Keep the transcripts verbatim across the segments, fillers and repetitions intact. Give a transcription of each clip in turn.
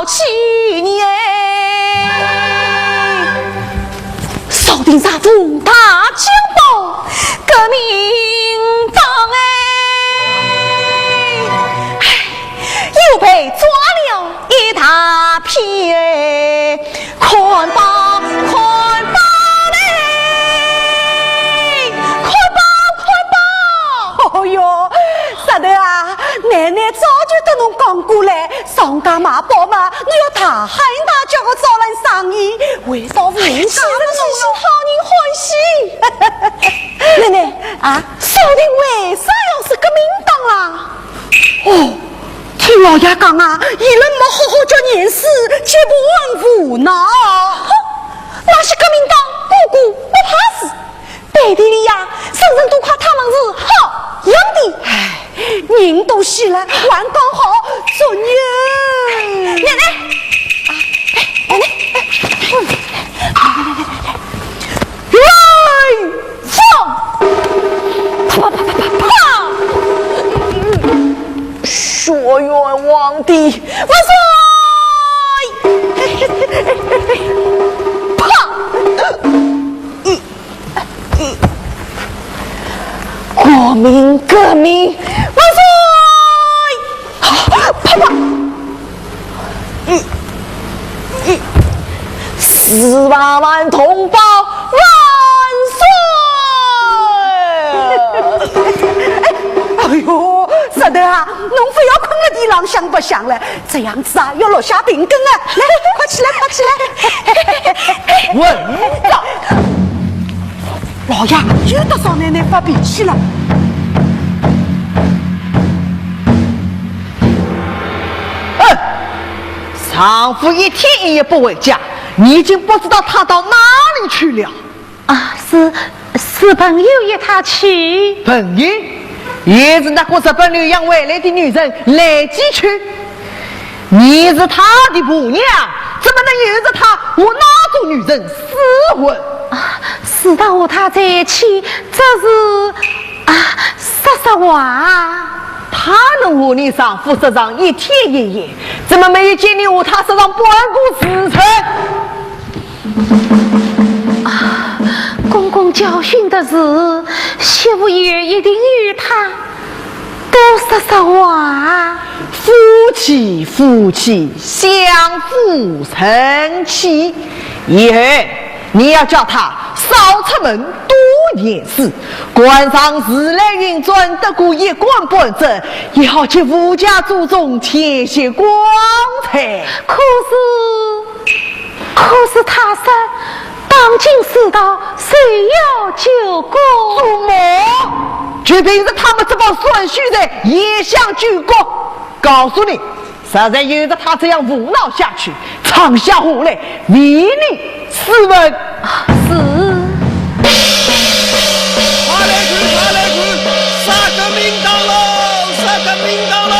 少年，朝廷查处大江帮革命党哎，又被抓了一大批哎，看吧，看吧嘞，看吧，看吧。哦哟，石头啊，奶奶早就搭侬讲过嘞， 上街卖报嘛，侬要大喊大叫个招揽生意，为啥勿应该？是讨人欢喜。奶奶啊，朝廷为啥要是革命党啦？哦，听老爷讲啊，伊拉没好好叫严氏，结伴胡闹。哼，那些革命党个个不怕死， 背地里呀，声声都夸他们是好样的。哎，人都死了，还讲好做人。奶奶，啊，哎，奶奶，哎，来，来，来，来，来，来，来，放！啪啪啪啪啪啪！学院皇帝万岁！啪！ 国民革命万岁！啪啪！嗯，嗯，四百万同胞万岁！哎呦，石头啊，侬勿要困了地浪向白相了， 这样子啊，要落下病根啊！来，快起来，快起来！混账！老爷又搭少奶奶发脾气了。哼！丈夫一天一夜不回家，你已经不知道他到哪里去了。 啊，是，是朋友约他去。朋友？也是那个日本留洋回来的女人来寄去。你是他的婆娘，怎么能由着他和那种女人厮混？啊，是他和他在一起，这是，啊，说说话。他能和你丈夫说上一天一夜，怎么没有见你和他说上半个时辰？ 啊，公公教训的是，媳妇也一定与他多说说话。夫妻，夫妻，相辅相成。以后你要叫他少出门，多念书，官场时来运转，得个一官半职，也好给吴家祖宗添些光彩。可是 可是他说，当今世道，谁要救国？做梦！就凭着他们这帮酸秀才，也想救国？告诉你，实在由着他这样胡闹下去，闯下祸来，唯你斯文。啊，是。快来看，快来看，啥革命党喽，啥革命党喽！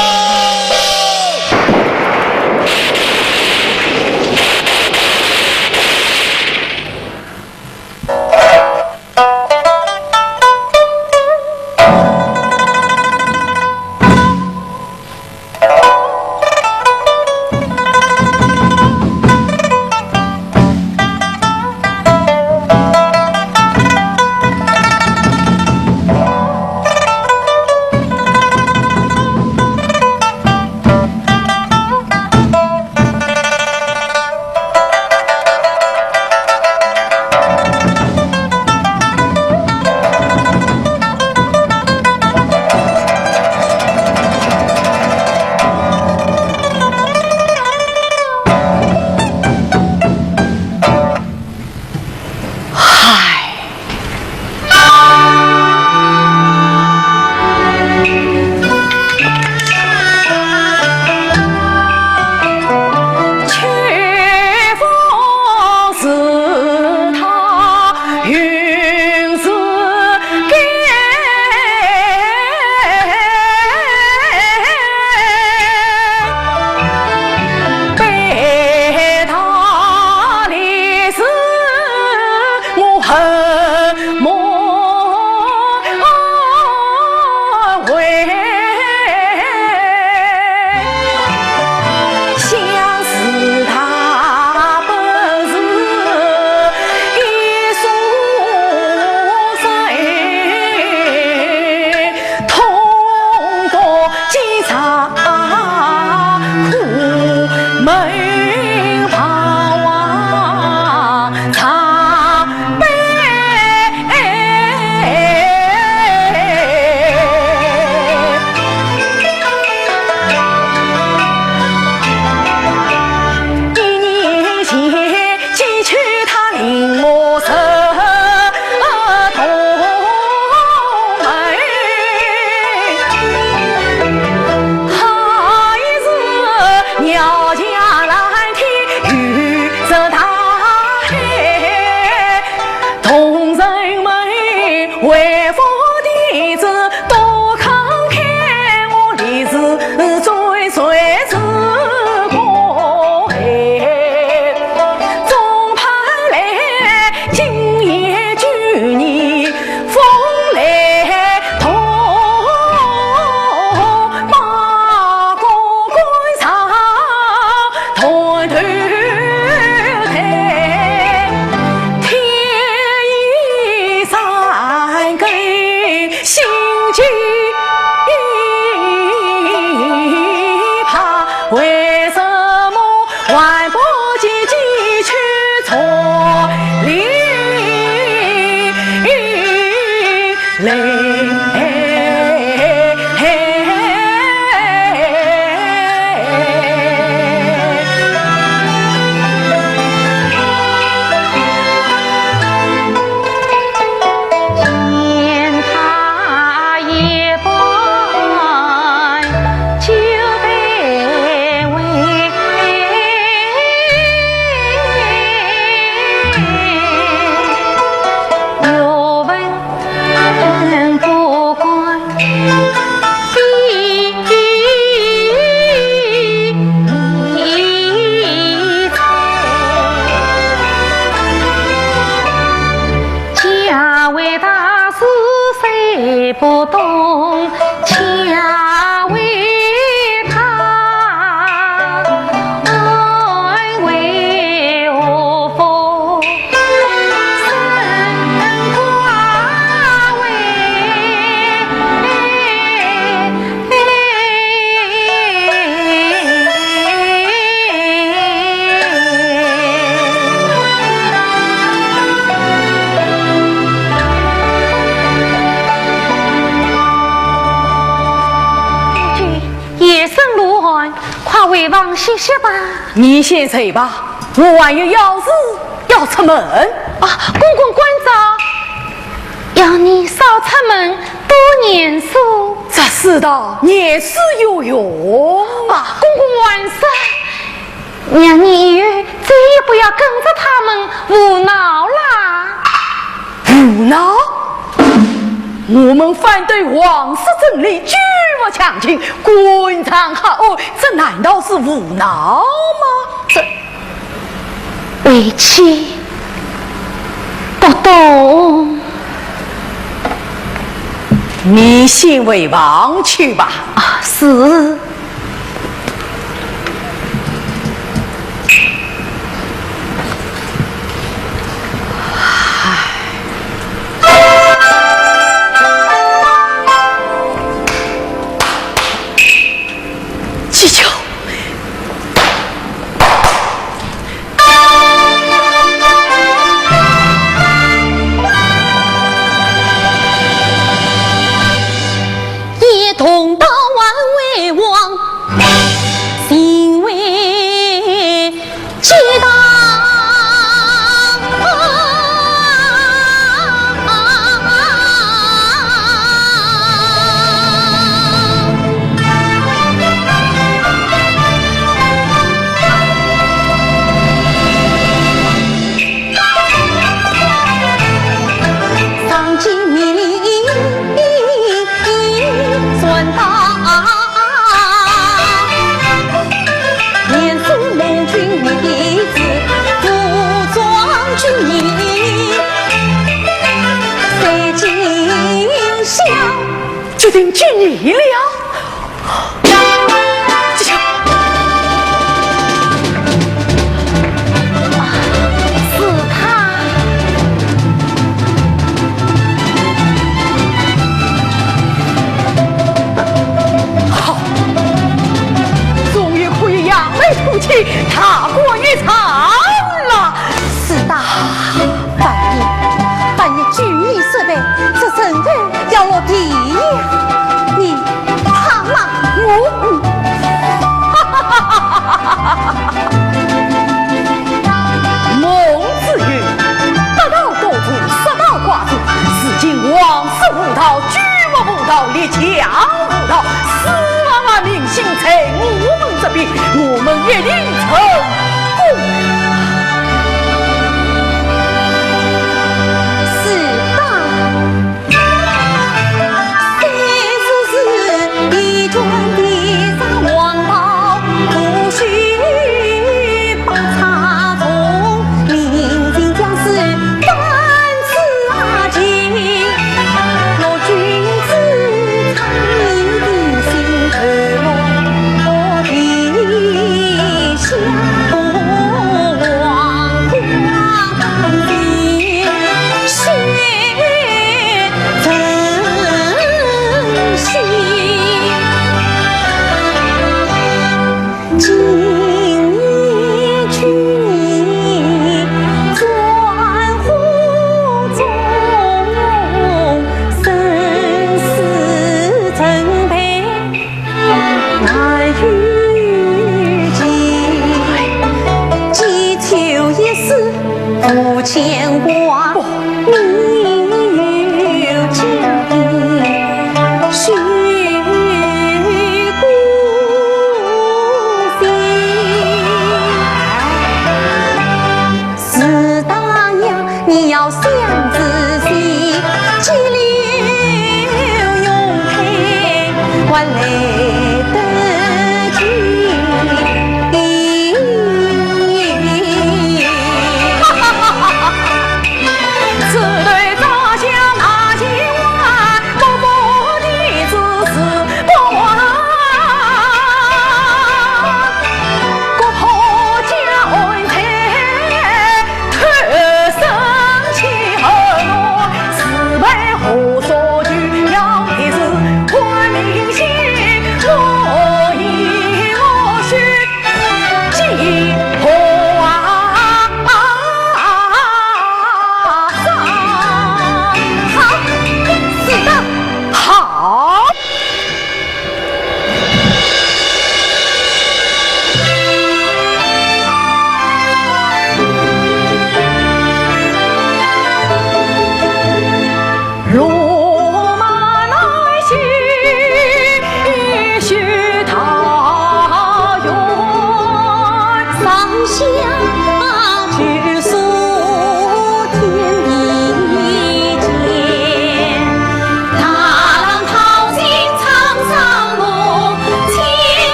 家为大事谁不懂？家为他安危无风。 夜深路寒，快回房歇歇吧。你先睡吧，我还有要事要出门。啊，公公关照，要你少出门，多念书。这世道念书有用吗？啊，公公万岁，让你以后再也不要跟着他们胡闹啦。 胡闹？我们反对皇室政令，举国强秦，官场黑暗，这难道是胡闹吗？这，为妻不懂。你先回房去吧。啊，是。 唉。七舅。 一同到万岁王，心为激荡。上金明算大，年岁蒙君你弟子，武状君你谁尽孝？ 决定尽力了。这就，是他。好，终于可以扬眉吐气，踏过一场了。是的。 半夜，半夜救你设备，这人头要落地呀！你怕吗？我，孟子云：“得道多助，失道寡助。如今王室无道，举国无道，列强无道，四万万民心在我们这边，我们一定成功。”是的。好，是的，好。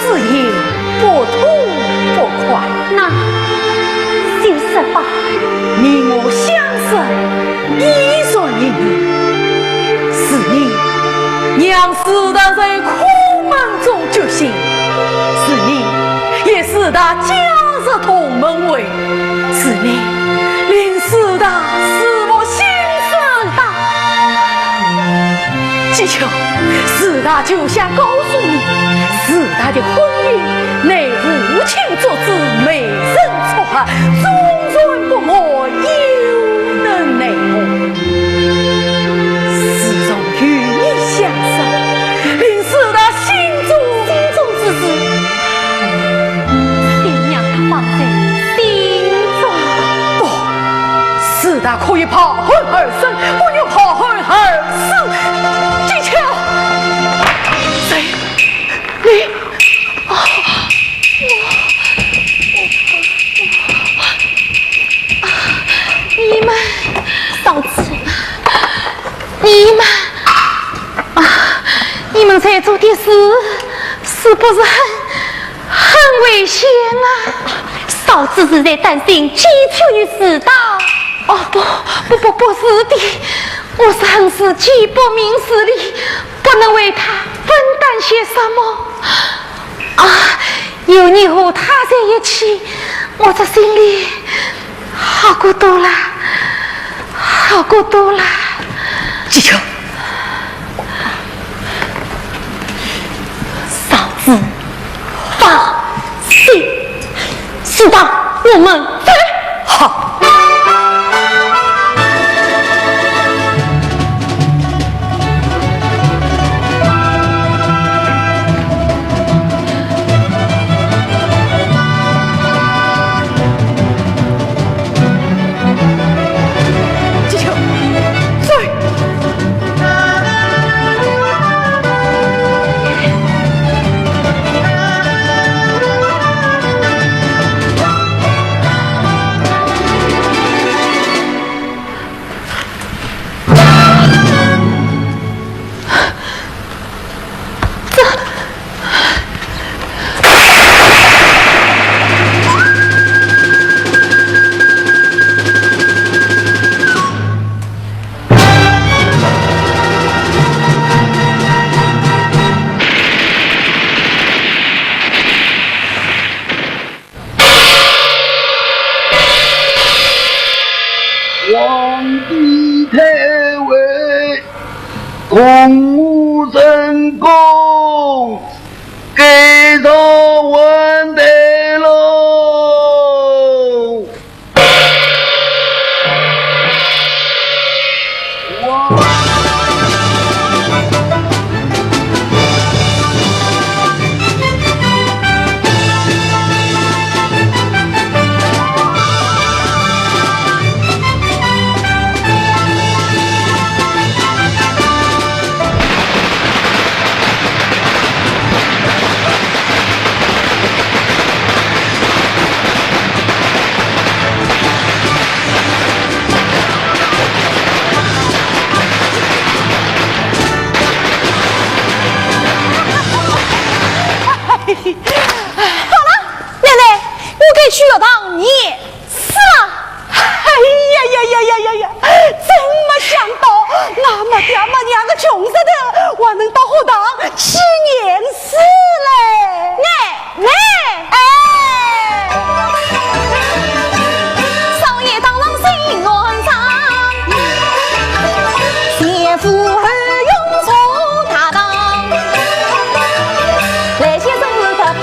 此言不吐不快。那就说吧。你我相识已然一年，是你让史达在苦闷中觉醒，是你也使他加入同门会，是你令史达死无心事。 的。季秋，史达就想告诉你，史达的婚姻乃父亲作主，媒人撮合，忠诚不阿，有能奈何。自从与你相识，令史达心中心中之事，请让他放在心中。不， 史达可以抱恨而生，不能抱恨而死。季秋，谁？你？啊，我，我，我，啊，你们，嫂子，你们，啊，你们在做的事，是不是很 很危险啊！嫂子是在担心季秋与史达。哦，不，不，不，不是的，我是恨自己不明事理，不能为他分担些什么。啊，有你和他在一起，我这心里 好过多了，好过多了。季秋，嫂子，放心，知道我们走。好。 皇帝退位，同我成功，改朝换代喽！ 好了，奶奶，我该去学堂念书了。哎呀呀呀呀呀呀！真没想到，俺们爹们两个穷日头，还能到学堂去念书嘞。哎， 哎，少爷当上新元帅，前赴后荣宗大堂。来先生是特派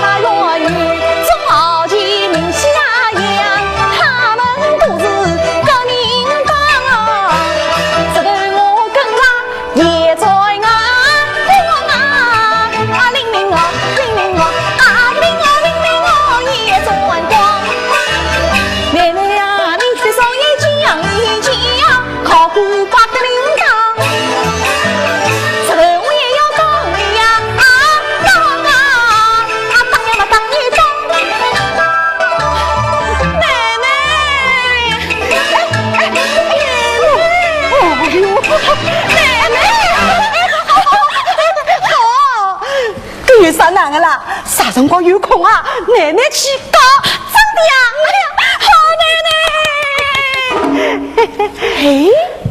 员，中豪旗名下扬，他们都是革命党啊。这个我跟了 也在啊，我啊，啊，灵灵哦，灵灵哦，啊，灵哦，灵灵哦，也在光。妹妹啊，你去少爷讲一讲，考古巴的铃铛。辰光有空啊，奶奶去讲。真的呀？哎呀，好奶奶！哎，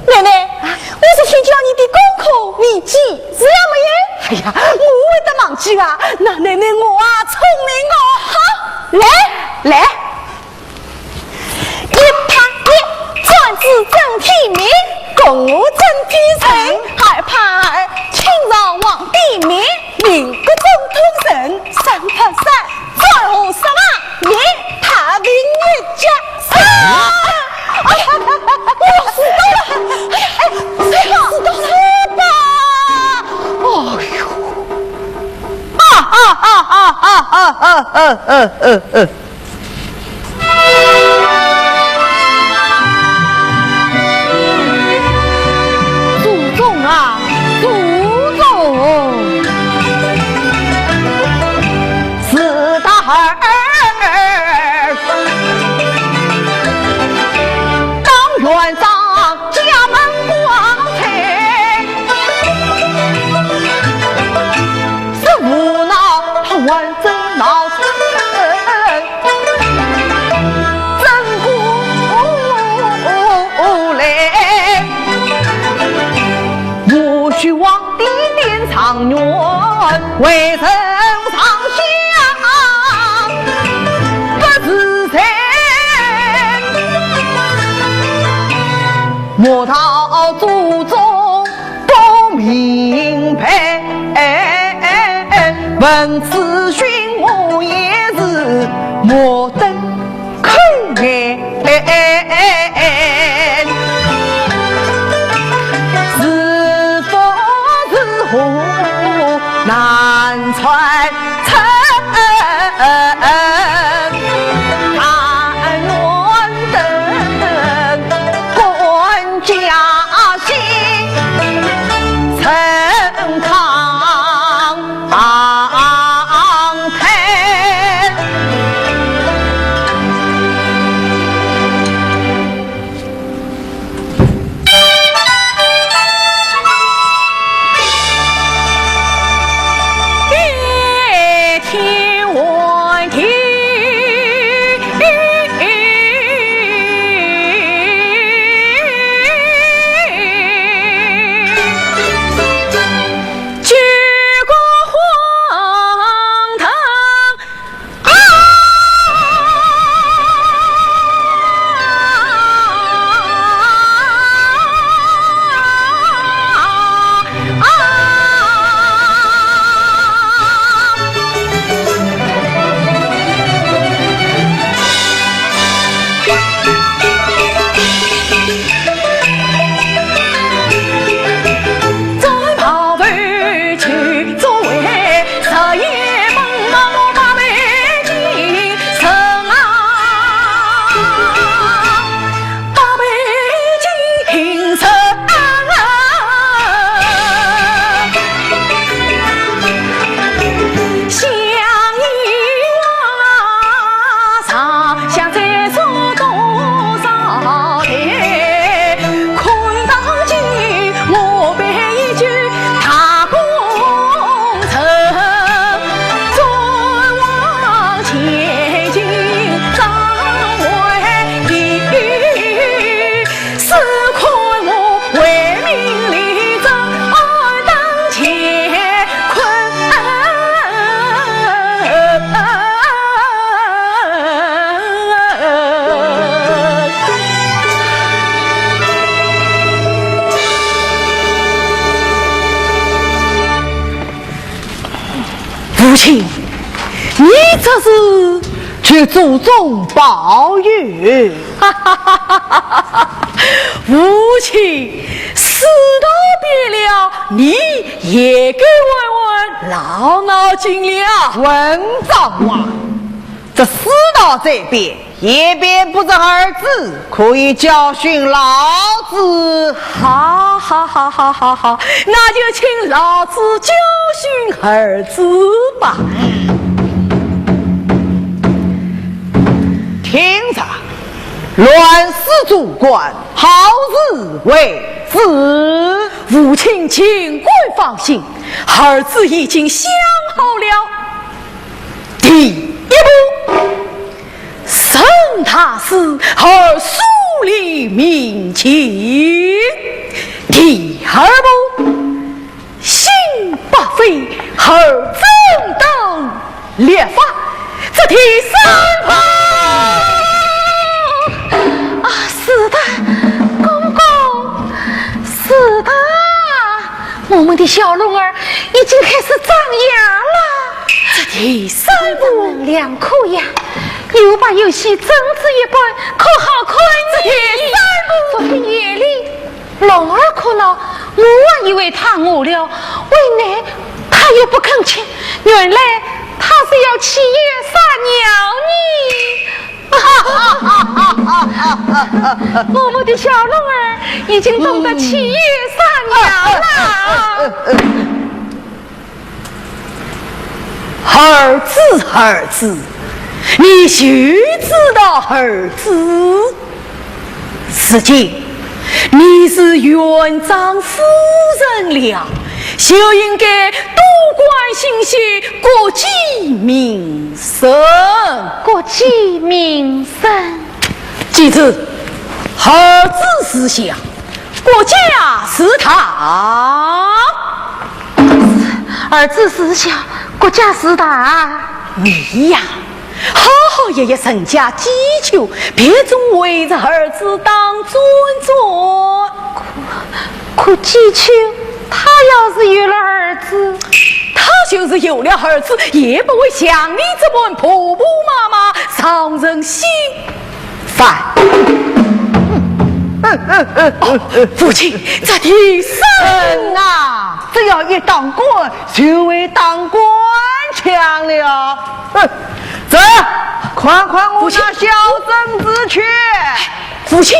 奶奶，我昨天叫你的功课，你记住了没有？哎呀，我会得忘记啊？那奶奶我啊，聪明哦。好，来，来。 一拍一，转子蒸天命，共和蒸天辰。二拍二，清朝皇帝命，民国总统人。三拍三，转河杀王命，太平日脚。啊！哎呀，我要迟到了！哎呀，哎，谁好？迟到了！哎呦！啊啊啊啊啊啊啊啊啊啊！ 祖宗啊，祖宗！是大儿，当元上家门光彩，是无奈还真闹出 真过来，无须皇帝殿上元，微臣上下不是人。莫道祖宗 不明白，问此寻我也是目瞪口呆。是福是祸难揣 测。但愿得官加薪，升堂堂台。 父亲，你这是求祖宗保佑。父亲，世道变了，你也该换换老脑筋了。混账话！这世道在变， 也变不成儿子可以教训老子。好，好，好，好，好，好，那就请老子教训儿子吧。听着，乱世做官，好自为之。父亲，请官放心，儿子已经想好了。第一步，沈大师，二苏联面前。第二步，心不飞，二正当律法。这第三步。啊，是的，公公，是的。 我们的小龙儿已经开始长牙了。这第三步，两颗牙，又白又细，珍珠一般，可好看呢。这第三步，昨天夜里，龙儿哭闹，我还以为他饿了，为难他又不肯吃，原来他是要起夜撒尿呢。 我们的小龙儿已经冻得起夜撒尿了。儿子，儿子，你休知道儿子。如今你是院长夫人了，就应该多关心些国计民生。国计民生。 记住，儿子事小，国家事大。儿子事小，国家事大。你呀，好好学学人家季秋，别总围着儿子打转转。 可季秋，他要是有了儿子，他就是有了儿子，也不会像你这般婆婆妈妈，让人心烦。哦，父亲，这第三，嗯呐，只要一当官，就会当官腔了。哼，走，看看我那小孙子去。父亲。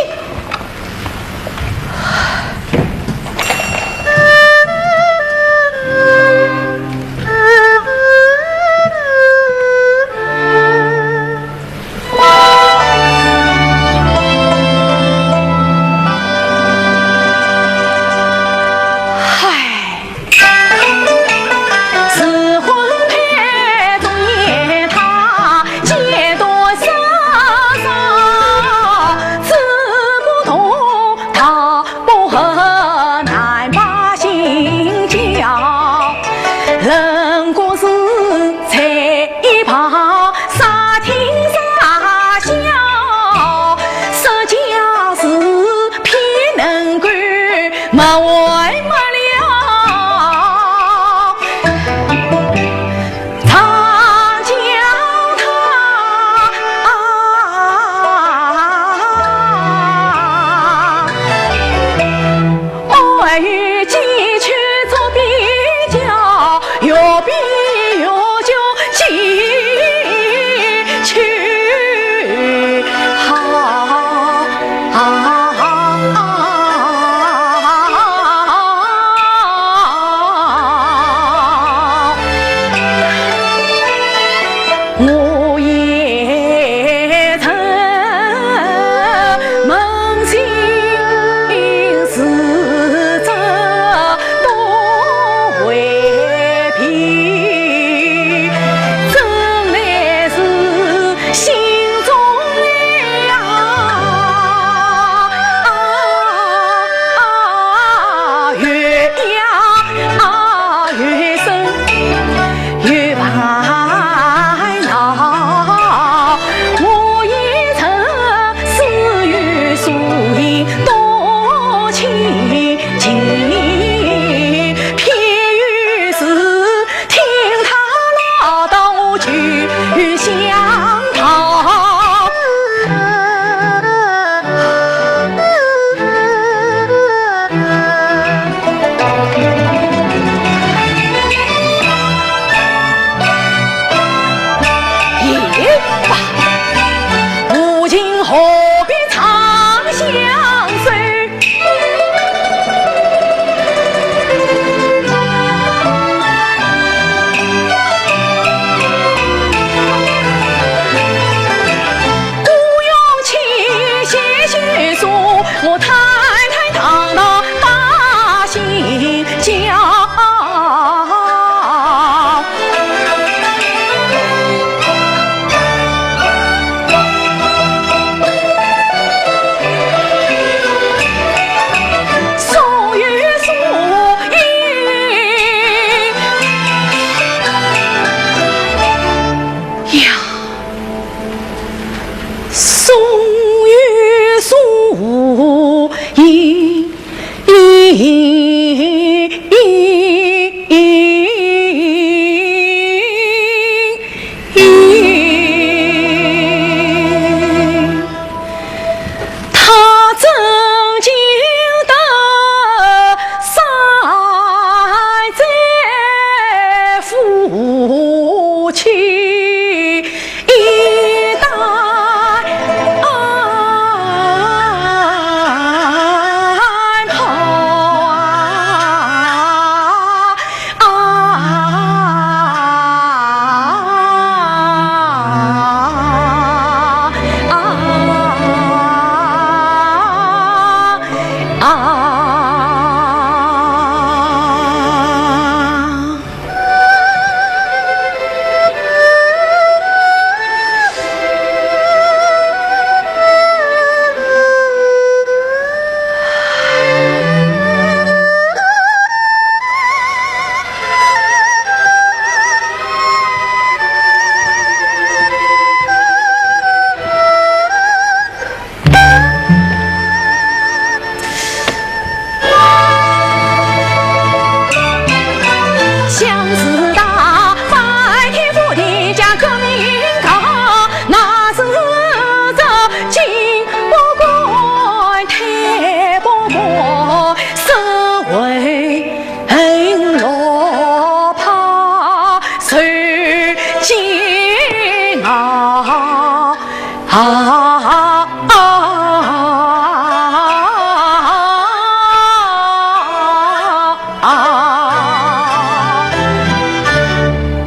啊！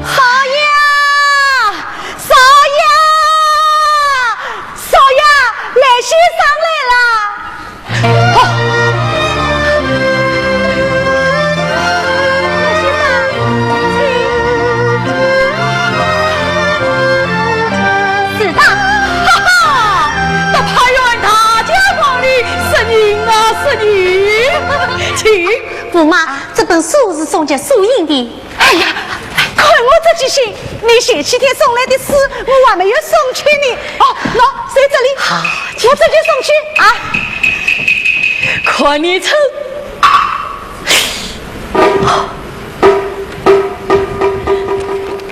少爷，少爷，少爷，来先生来了。好。是的。哈哈，大太爷大驾光临，失敬啊，失敬。请。 驸马，这本书是送给素英的。哎呀，看我这记性，你前几天送来的书，我还没有送去呢。哦，喏，在这里。好，我这就送去啊。看你这……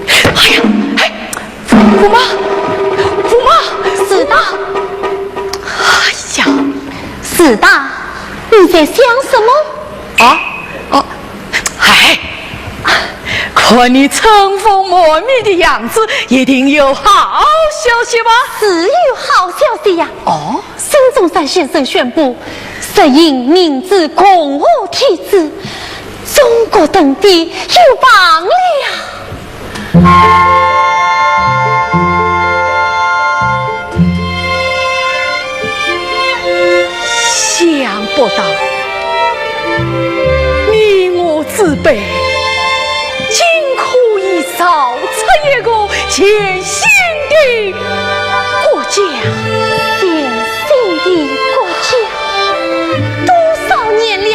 哎呀，哎，驸马，驸马，是的。哎呀，是的，你在想什么？啊？哦， 哎，看你春风满面的样子，一定有好消息吧？是有好消息呀。哦？孙中山先生宣布，实行明治共和体制，中国登基有望了。 想不到，你我之辈，竟可以造出一个全新的国家。全新的国家，多少年了，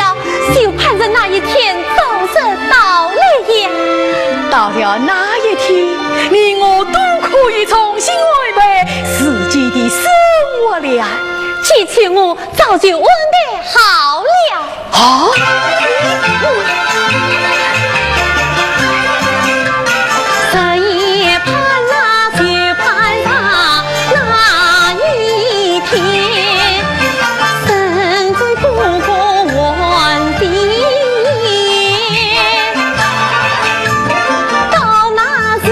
就盼着那一天早日到来呀。到了那一天，你我都可以重新安排自己的生活了。 既然我早就安排好了。啊？日夜盼啊，就盼着那一天，身在故国还在。到那时，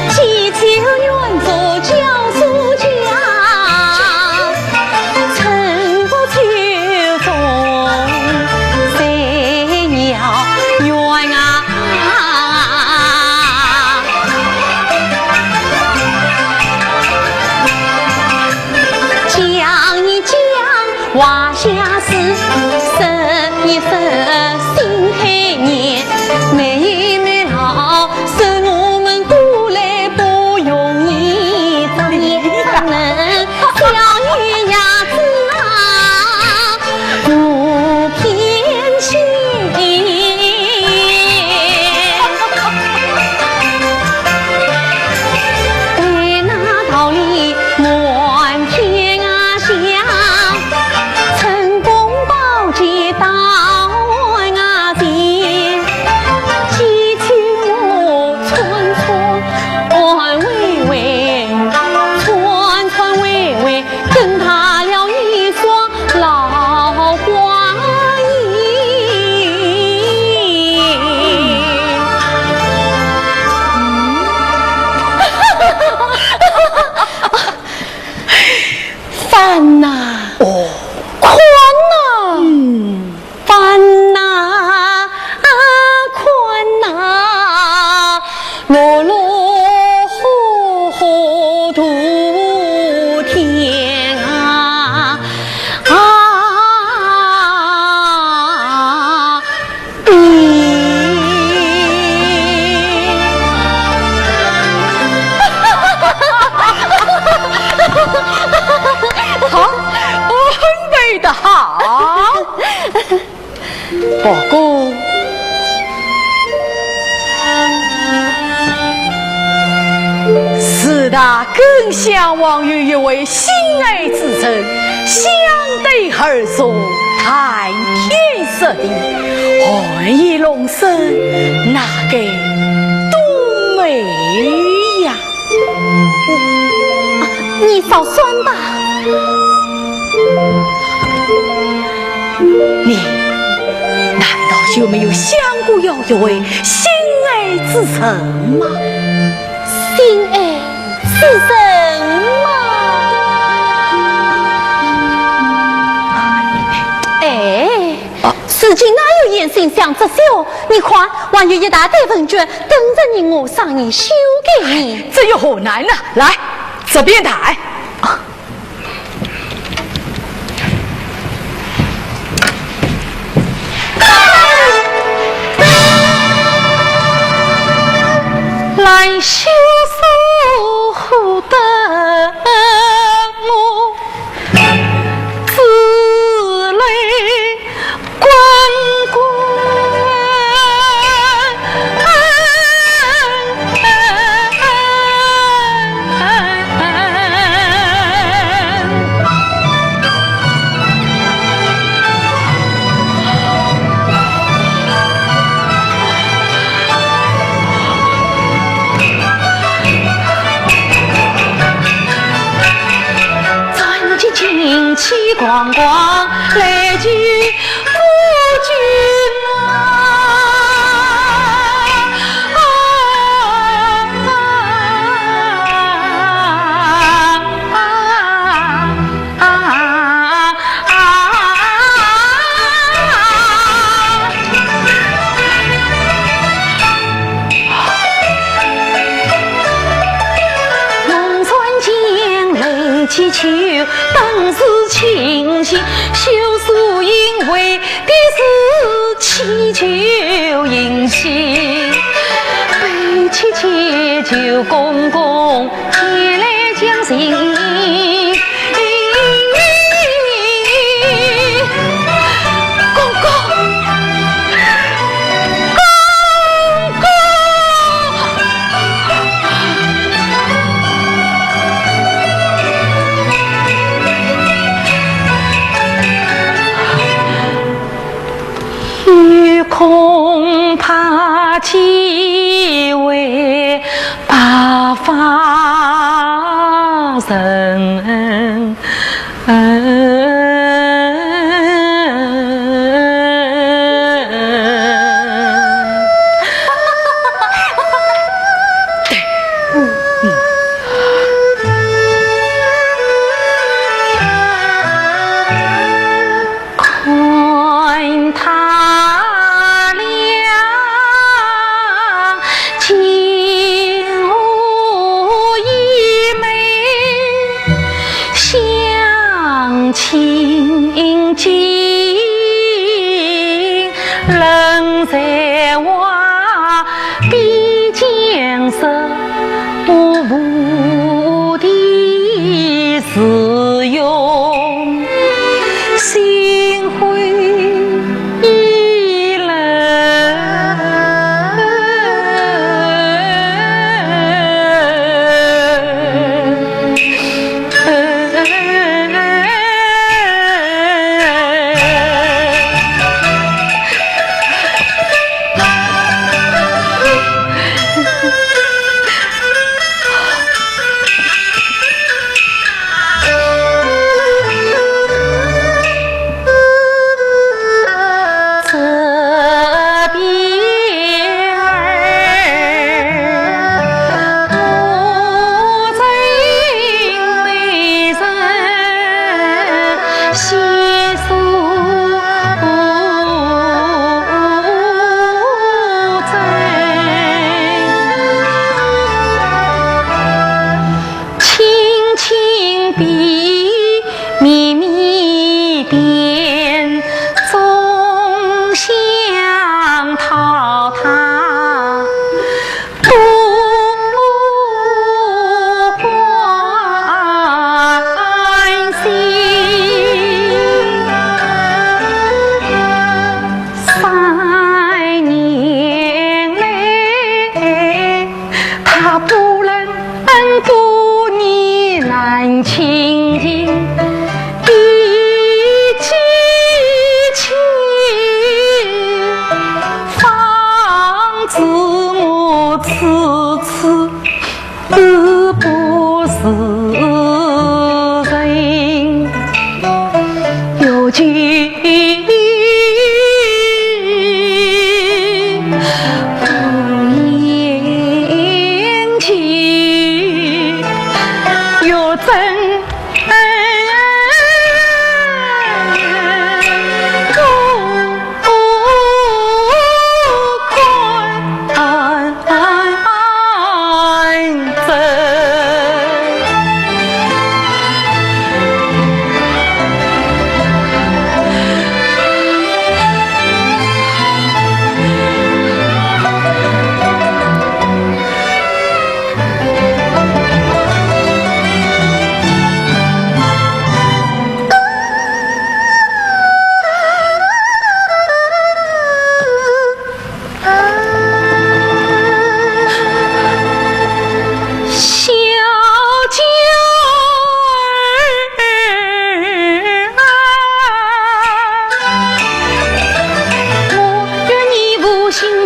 祈求远祖教书家，成功求宗谁要远啊？讲一讲 华夏史，十一十辛亥年，每一每老，是我们都来不容易，怎样能小一呀子啊，不偏心。 对那道理满天啊响，春宫宝剑到案啊前，祈求我川川安慰慰，川川慰慰，更大了一双 老花眼。烦呐！哦，困呐！嗯。烦呐，啊，困呐！ 落落火火土天啊，啊，嗯。好，安排得好。 不过，自大更向往有一位心爱之人，相对而坐，谈天说地，含饴弄孙，那该多美呀！ 你少酸吧。你难道就没有想过要一位心爱之人吗？心爱之人吗？哎，啊。说自己哪有闲心想这些哦？你看，还有一大堆问卷等着你，我上去修给你。这有何难呢？来，这边谈。兰修似乎得我 之泪滚滚。传奇景气光光，来去 不君啊。梦穿金楼几许，本是清闲，休诉因为 的是祈求银器，悲戚祈求公公前来将情。公公，公公。 又恐怕几位白发人。看他俩竟无一枚相亲金，人在外 比肩色，无的是用心灰意冷。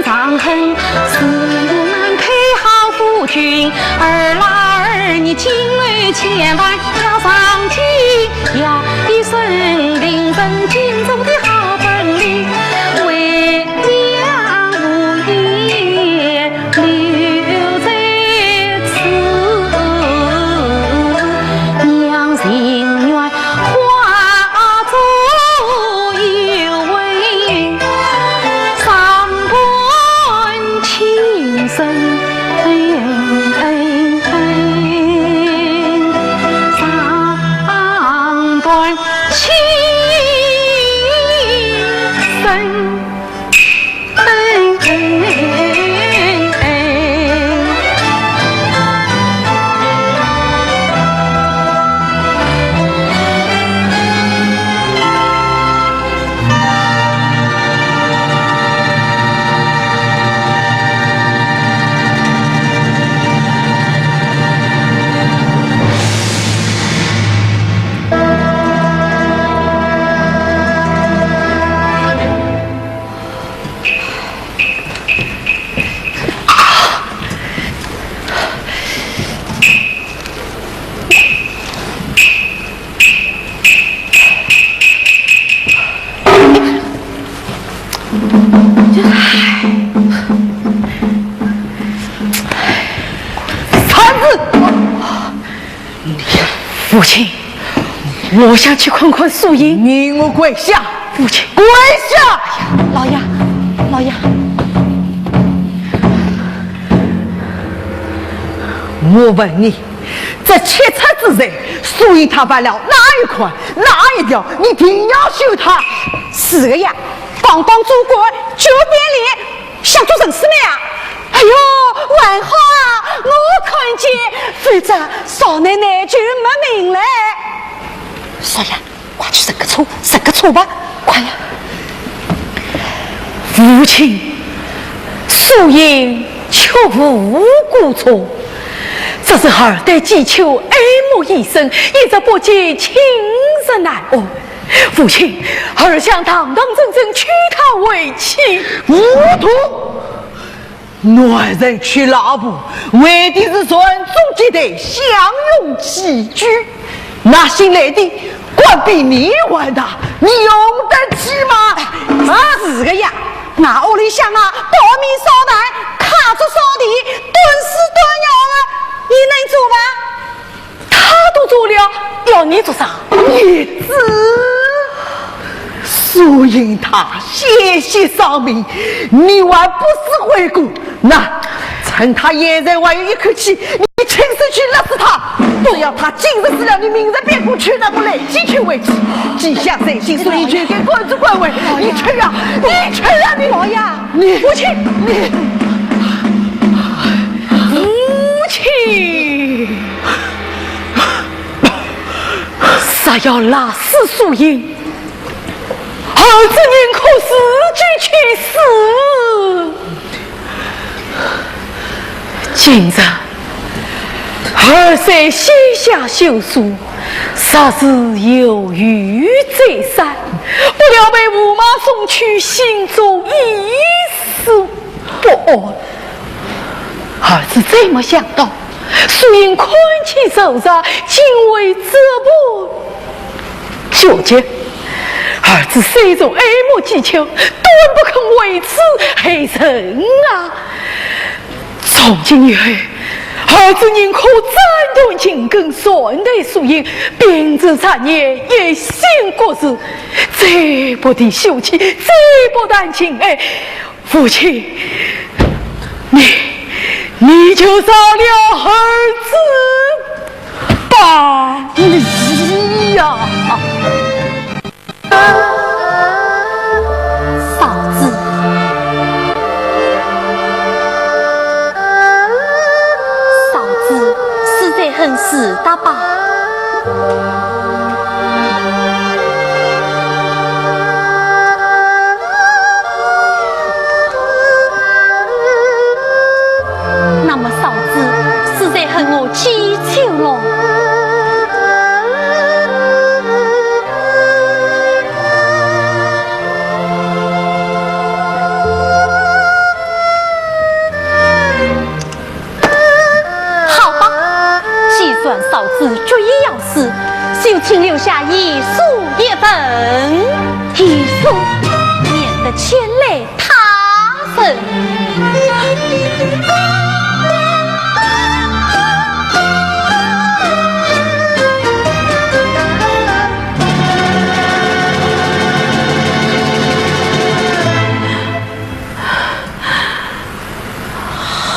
伤痕。自南配好夫君，儿郎儿女亲为牵绊，要上天涯一声令人敬重的好本领，为娘无言留在此，娘情愿 化作幽魂，上断情丝，上断情丝。三字！父亲，我想去看看素英。你我跪下！父亲。跪下！老爷，老爷。我问你，这七尺之内，素英她犯了哪一款，哪一条，你定要休她。是的呀，刚刚做官就变脸，想做陈世美啊。哎呦，还好啊，我看见，否则少奶奶就没命了。少爷，快去认个错，认个错吧，快呀！父亲，素英确无过错，只是儿对季秋爱慕已深，一日不见，寝食难安。父亲，儿想堂堂正正娶她为妻。糊涂！ 男人娶老婆，为的是传宗接代，享用起居。那姓雷的，官比你还大，你用得起吗？啊，是的呀，那屋里向啊，包米烧炭，揩竹扫地，蹲屎蹲尿的，你能做吗？ 他都做了，要你做啥？孽子，素英她险些丧命，你还不思悔过？那，趁她现在还有一口气，你亲手去勒死她。只要她今日死了，你明日便过娶那个雷季秋为妻。季相随行，素英就该官做官位。你去啊，你去啊，你！老爷，你父亲，你，父亲。 若要勒死素英，儿子宁可自己去死。今日儿在西夏修书，实是有余再三，不料被驸马送去，心中一丝 不安。儿子再没想到，素英看见仇杀，竟为这般决绝。儿子虽然爱慕季秋，断不肯为此害人啊！从今以后，儿子宁可斩断情根，善待素英，摒除杂念，一心国事，再不提休妻，再不谈情爱。 父亲，你，你就饶了儿子吧。你呀！嫂子，嫂子，死者很值得吧？ 那么嫂子，死者恨我几久了？请留下遗书一份。遗书？免得牵累他人。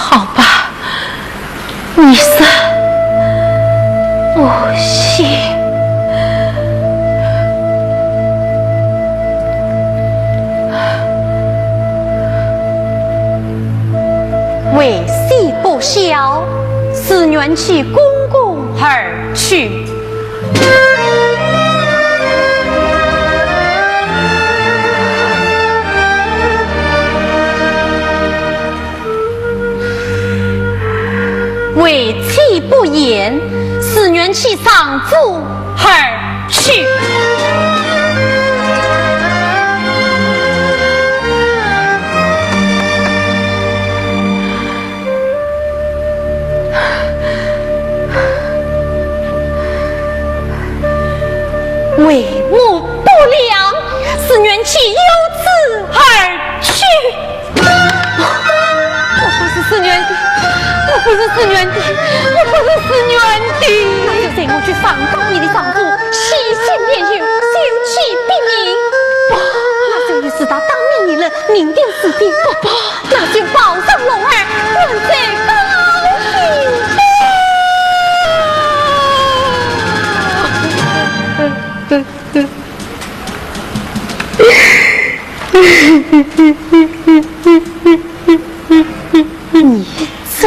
好吧，你说不行。为死不孝，自愿弃公公而去。 为妻不贤，自愿弃丈夫而去。 为母不良，自愿弃幼子而去。我不是自愿的，我不是自愿的，我不是自愿的。那就随我去上告你的丈夫，欺信联姻，休妻避名。不，那就与自打当面议论，明定是非。不，不。 那就保上龙儿，问罪告你。你这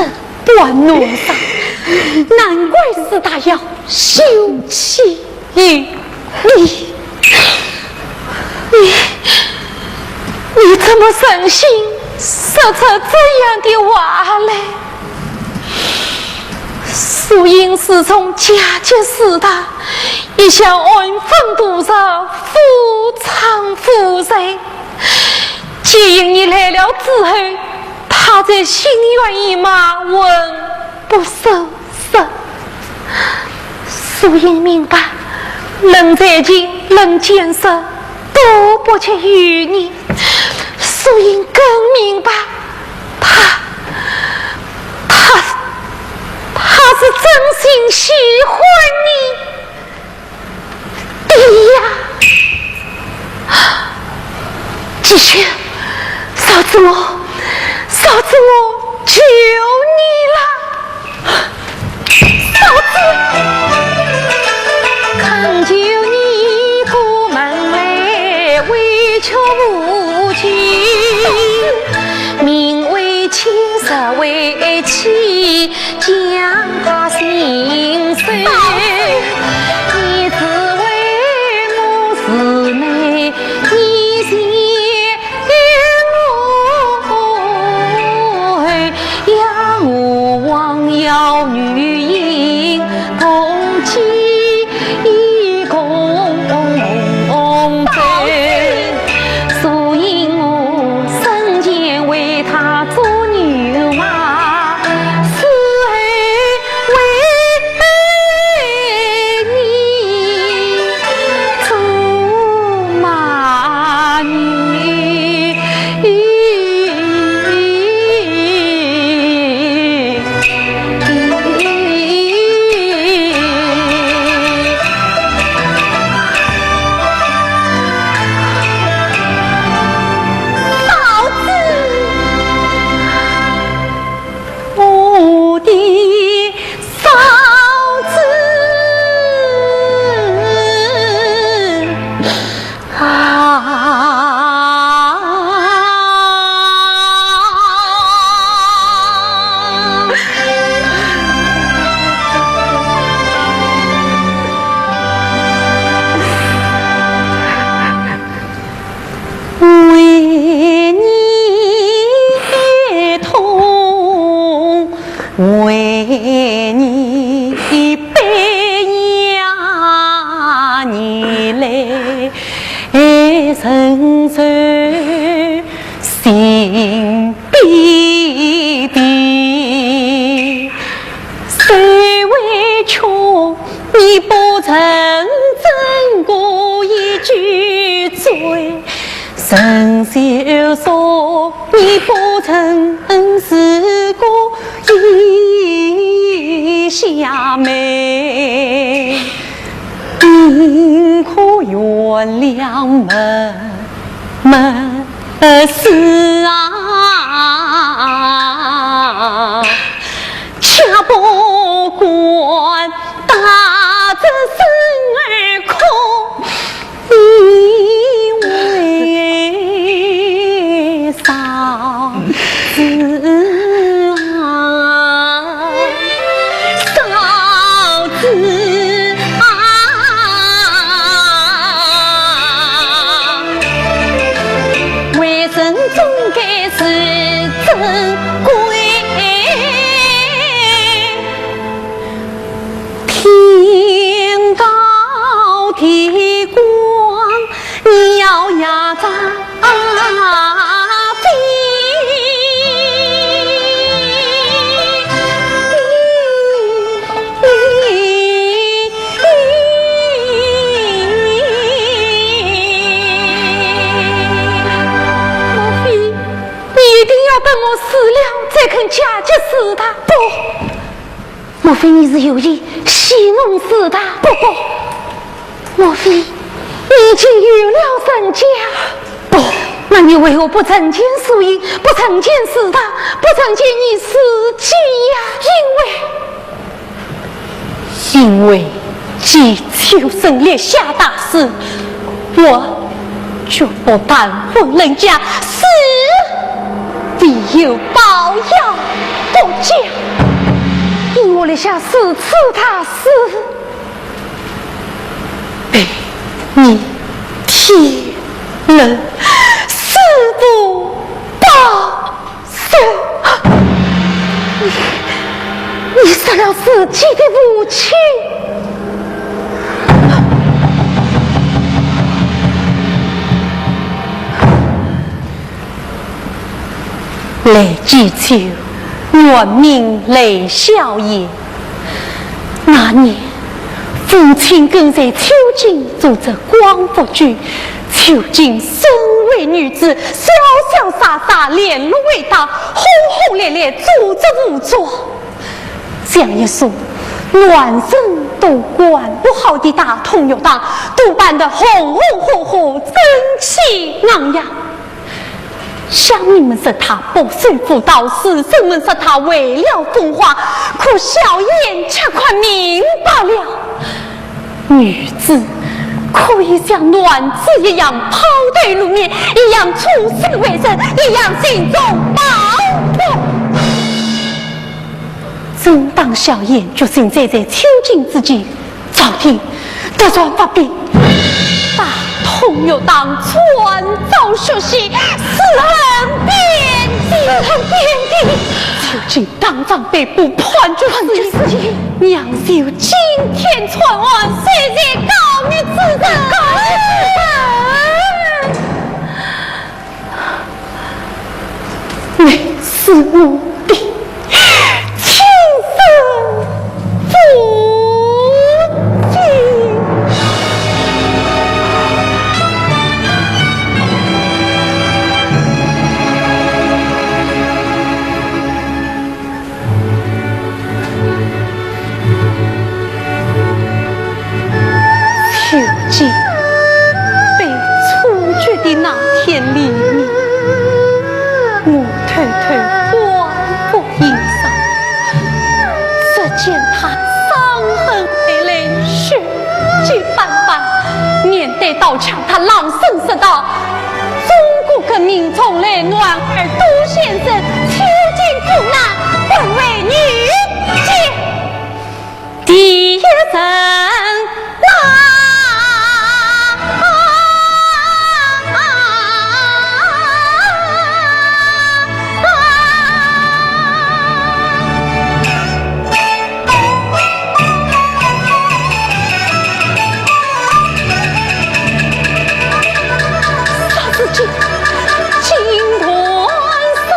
段奴才，难怪自打要休妻。 你，你，你怎么忍心说出这样的话来？素英自从嫁给自打，一向安分度日，夫唱妇随。既因你来了之后，她才心猿意马，魂不守 是，素英明白，论才情，论见识，都不及于你。素英更明白，他，他，他是真心喜欢你。 对呀，的确，嫂子我，嫂子我求你了，嫂子。恳求你过门来，委屈无情，名为妻，实为妻， 将她心碎。你只为我是你，你嫌我，要我枉要女英，共济共罪。 所以我生前为她做牛马，死后为你做马女。 嫂子，我的嫂子啊！ 为你悲痛，为你悲呀，你来承受心悲的，受委屈你不曾陈小叔，你不曾是个一下美，你可原谅我，我是啊，吃不惯大这孙儿苦。 你为嫂子啊，嫂子啊，为人总该是珍贵。 天高地广，你要压榨。莫非你一定要等我死了，才肯嫁给世达？不， 莫非你是有意戏弄世达？不，不。莫非你已经有了人家？不。那你为何不成全素英，不成全世达，不成全你自己呀？因为，因为季秋生立下大誓，我 决不谈婚论嫁，死必有报效国家。因我立下如此大誓，被你听了，誓不报 你，你杀了自己的父亲。雷季秋，原名雷小燕。 那年，父亲跟随秋瑾做这光复军，秋瑾身为女子，潇潇洒洒，连路回打，轰轰烈烈，组织武装。这样一说，男人都管不好的大通学堂，都办得红红火火，整齐昂扬。 乡民们说她不守妇道，士绅们说她违了风化，可小燕却看明白了，女子可以像男子一样抛头露面，一样出世为人，一样心中抱负。正当小燕决心追随秋瑾之际， 朝廷突然发兵，大通学堂惨遭血洗，尸横遍地。尸横遍地。秋瑾当场被捕，判决死刑。判决死刑。娘舅惊天惨案，谁在告密之人？告密之人。 你是我的亲生父亲。 秋瑾被处决的那天黎明，我偷偷观复营生，只见他伤痕累累，血迹斑斑，面对刀枪，他朗声说道：“中国革命从来，男儿多献身，秋瑾苦难，本为女杰。” 第一人呐。啥事体？金环生。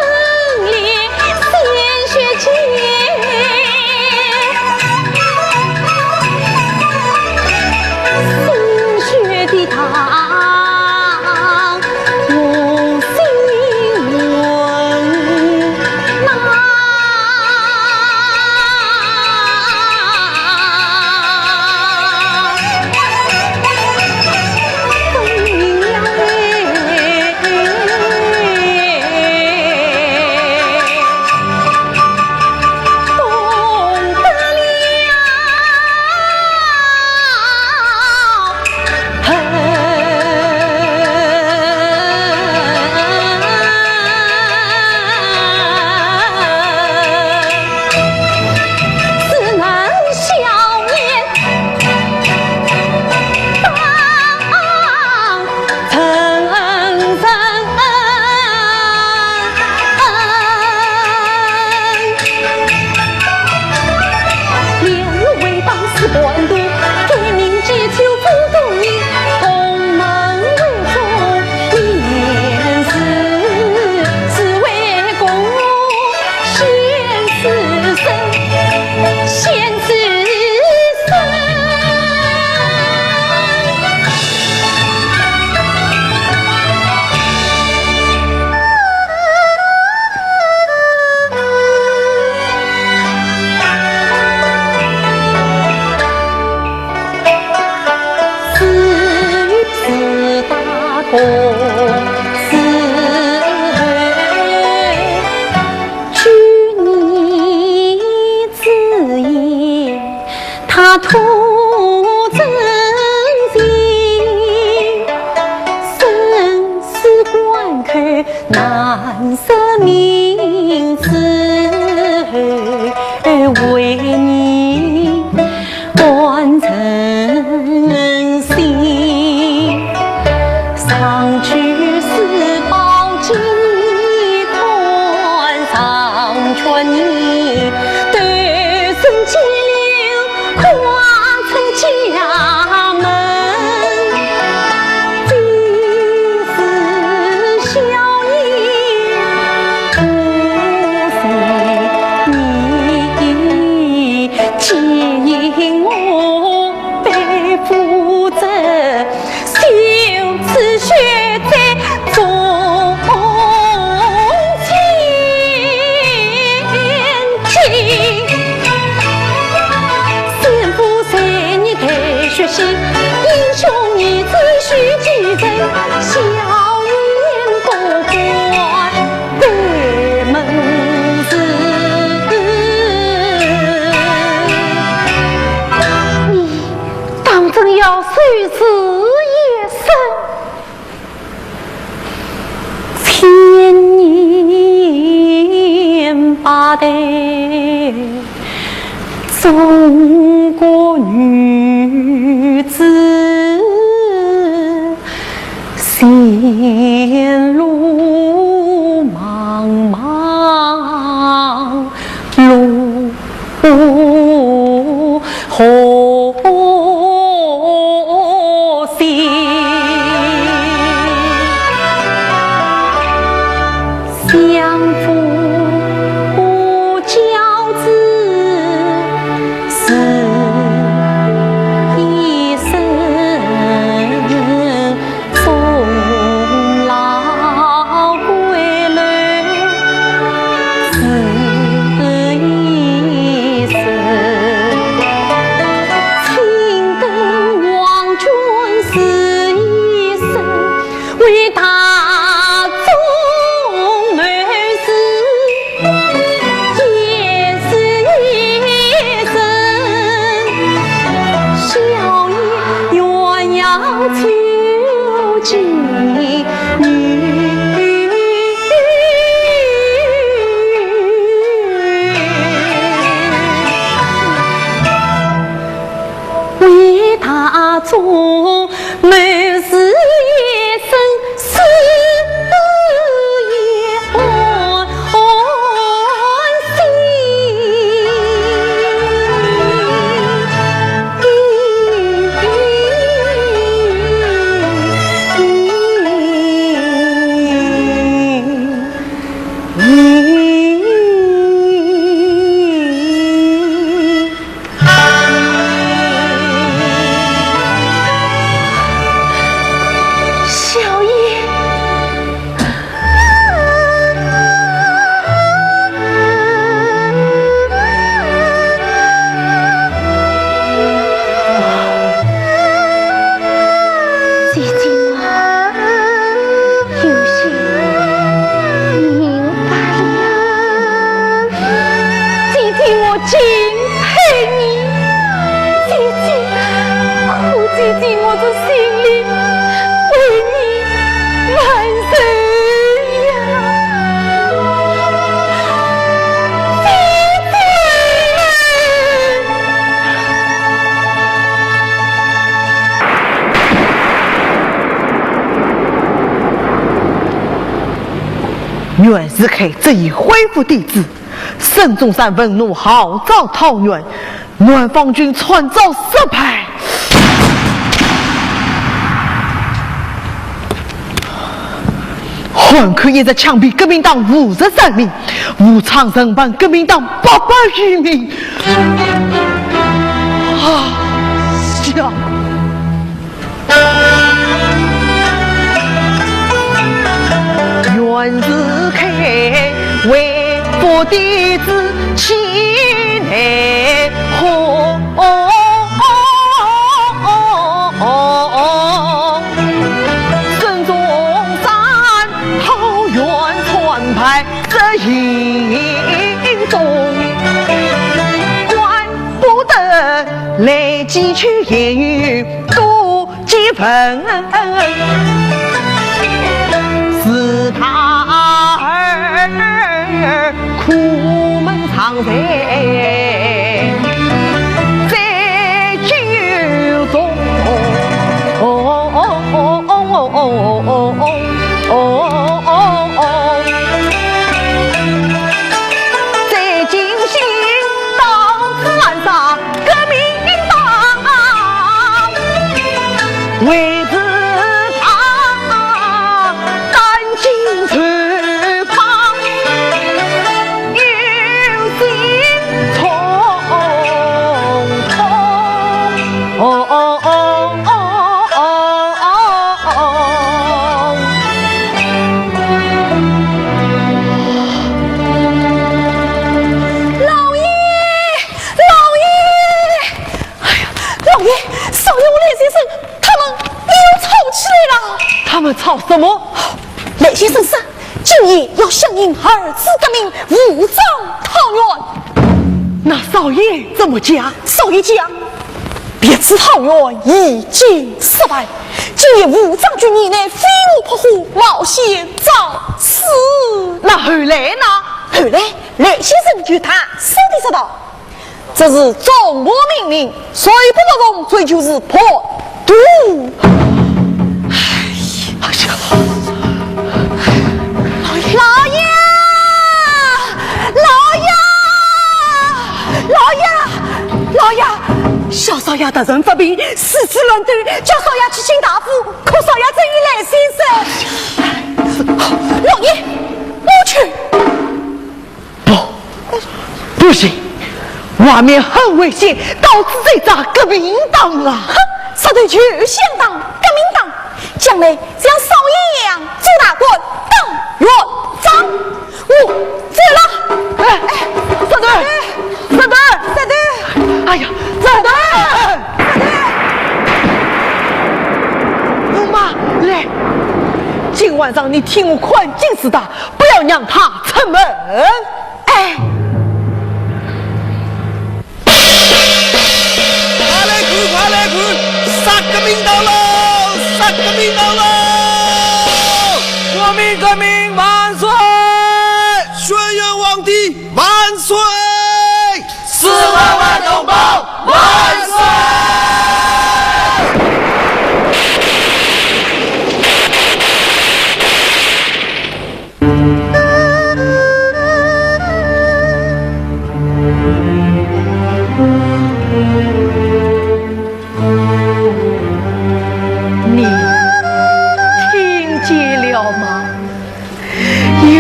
难说明是为你官人心。上去是宝鸡团，上劝你对身金流 跨出家门，即是笑言，不是你，即因我背负着 羞耻血债总千金。先父随你带血洗，英雄儿子许继承，笑言不敢对门子。你 当真要受此一生？千年八代中国女子，前路茫茫路 何须相夫教子是一生。 终老归来是一生，青灯黄卷是一生，为大众谋事 也是一生，笑言鸳鸯救济女。为大众 谋事一生，死也欢喜。小叶。 姐姐我有些明白了。姐姐我敬佩你，姐姐，可姐姐我这心里为你难受呀，姐姐。 袁世凯执意恢复帝制，孙中山愤怒号召讨袁，南方军惨遭失败。 汉口一直枪毙革命党五十三名，武昌人亡革命党八百余名。啊，想。袁世凯恢复帝制气难 何，孙中山讨袁惨败这一冬，管不得来几句言语多几分，是他儿苦闷常在在酒中。在进行到此暗杀革命党，为此他担惊受怕，忧心忡忡。老爷，老爷，哎呀，老爷，少爷和赖先生他们又吵起来了。他们吵什么？赖先生说，今夜要响应二次革命，武装讨袁。那少爷怎么讲？少爷讲， 别次讨袁已经失败，今夜武装军，你乃飞蛾扑火，冒险找死。那后来呢？后来，赖先生就大声地说道：“这是总部命令，谁不服从，这就是破土。”哎呀，老爷，老爷，老爷，老爷，小少爷突然发病，四处乱走，叫少爷去请大夫，可少爷正与赖先生。老爷，我去。不，不行，外面很危险，到此再找革命党啊！哼，杀头就想当革命党，将来像少爷一样做大官，当院长。我走了。哎，哎，小豆儿，小豆儿，小豆儿。哎呀，小豆儿，小豆儿。姑妈，来，今晚上你替我看紧事的，不要让他出门。哎。 快来看，快来看，杀革命党喽！杀革命党喽！革命，革命万岁！轩辕皇帝万岁！四万万同胞万岁！ 你听见了吗？又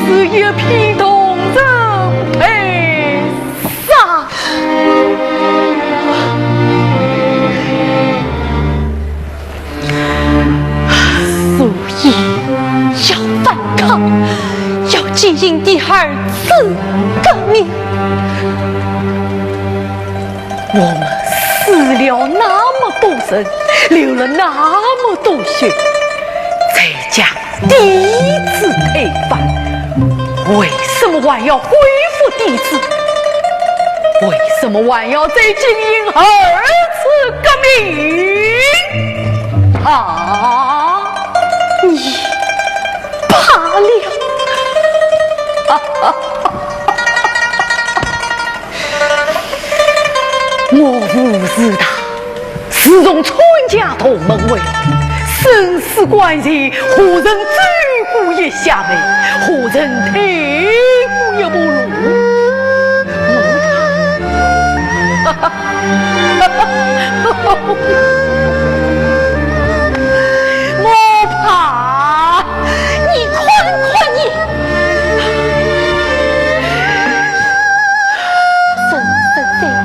是一批同仁被杀。 所以要反抗，要进行第二次革命。我们死了那么多人，流了那么多血，才将第一次推翻，为什么还要恢复帝制？为什么还要再进行二次革命？ 啊，你罢了。我武士道，自从参加同盟会，生死关系，何人最后一下位，何人退后一步路。我道 我怕。你看看你，人生在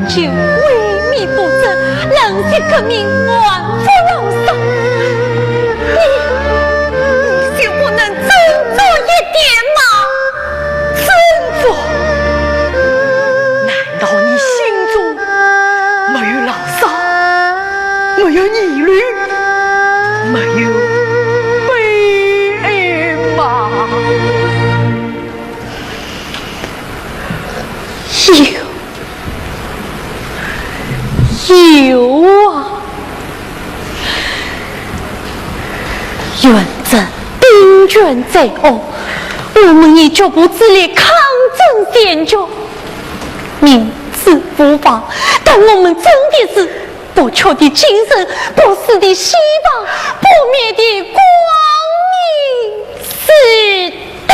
酒，萎靡不振，冷血革命，满腹牢骚。你，你就不能振作一点吗？振作？难道你心中 没有牢骚，没有疑虑，没有悲哀吗？有，有。罪恶，我们以脚步之力抗争险绝，明知无望，但我们真的是不屈的精神，不死的希望，不灭的光明之道。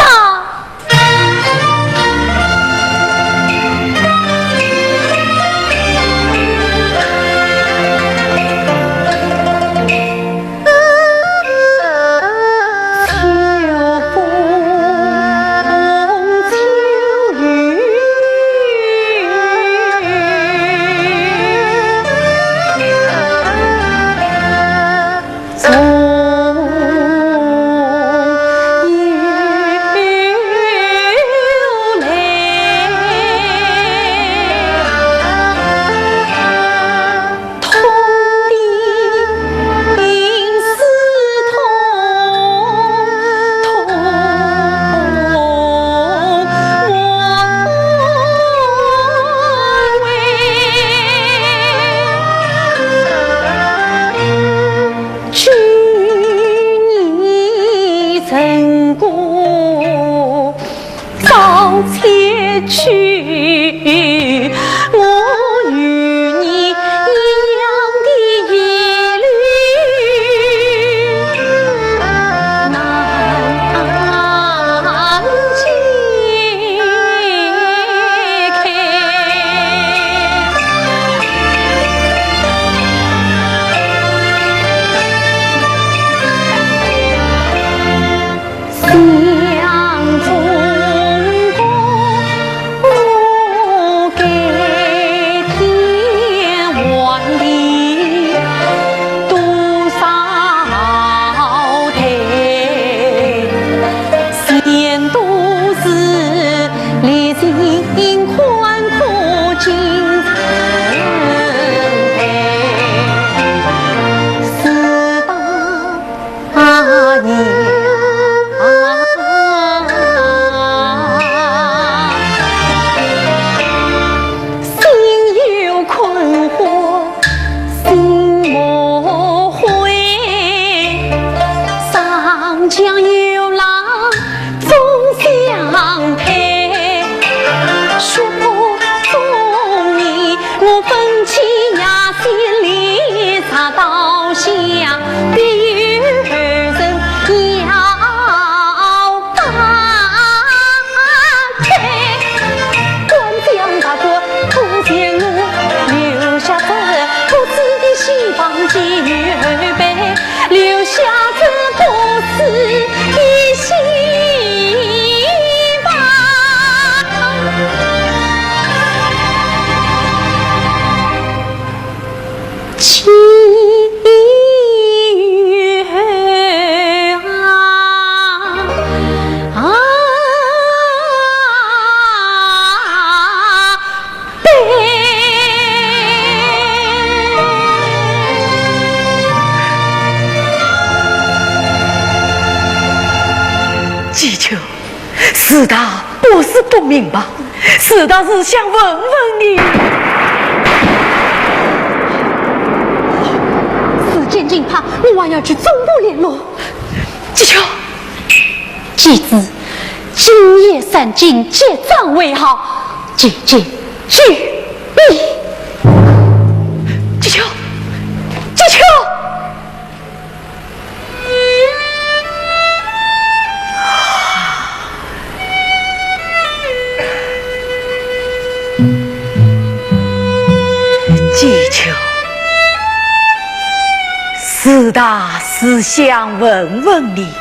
早前去，我与你一样的疑虑难解开。 相中国，我该天还地多少代，前途是历尽宽苦尽成败。是当 啊，你啊，心有困惑心莫悔，上将有郎 终相配，血泊中年，我本气呀心里啥刀下，必有人要打开。官将大哥，可怜我留下这不死的希望，寄与后辈。 留下这不死的希望。季秋，事大不是不明白，事大是想问问你。时间紧迫，我还要去总部联络。季秋， 记住，今夜三更结账为号，节节救兵。季秋，季秋。季秋，事大是想问问你，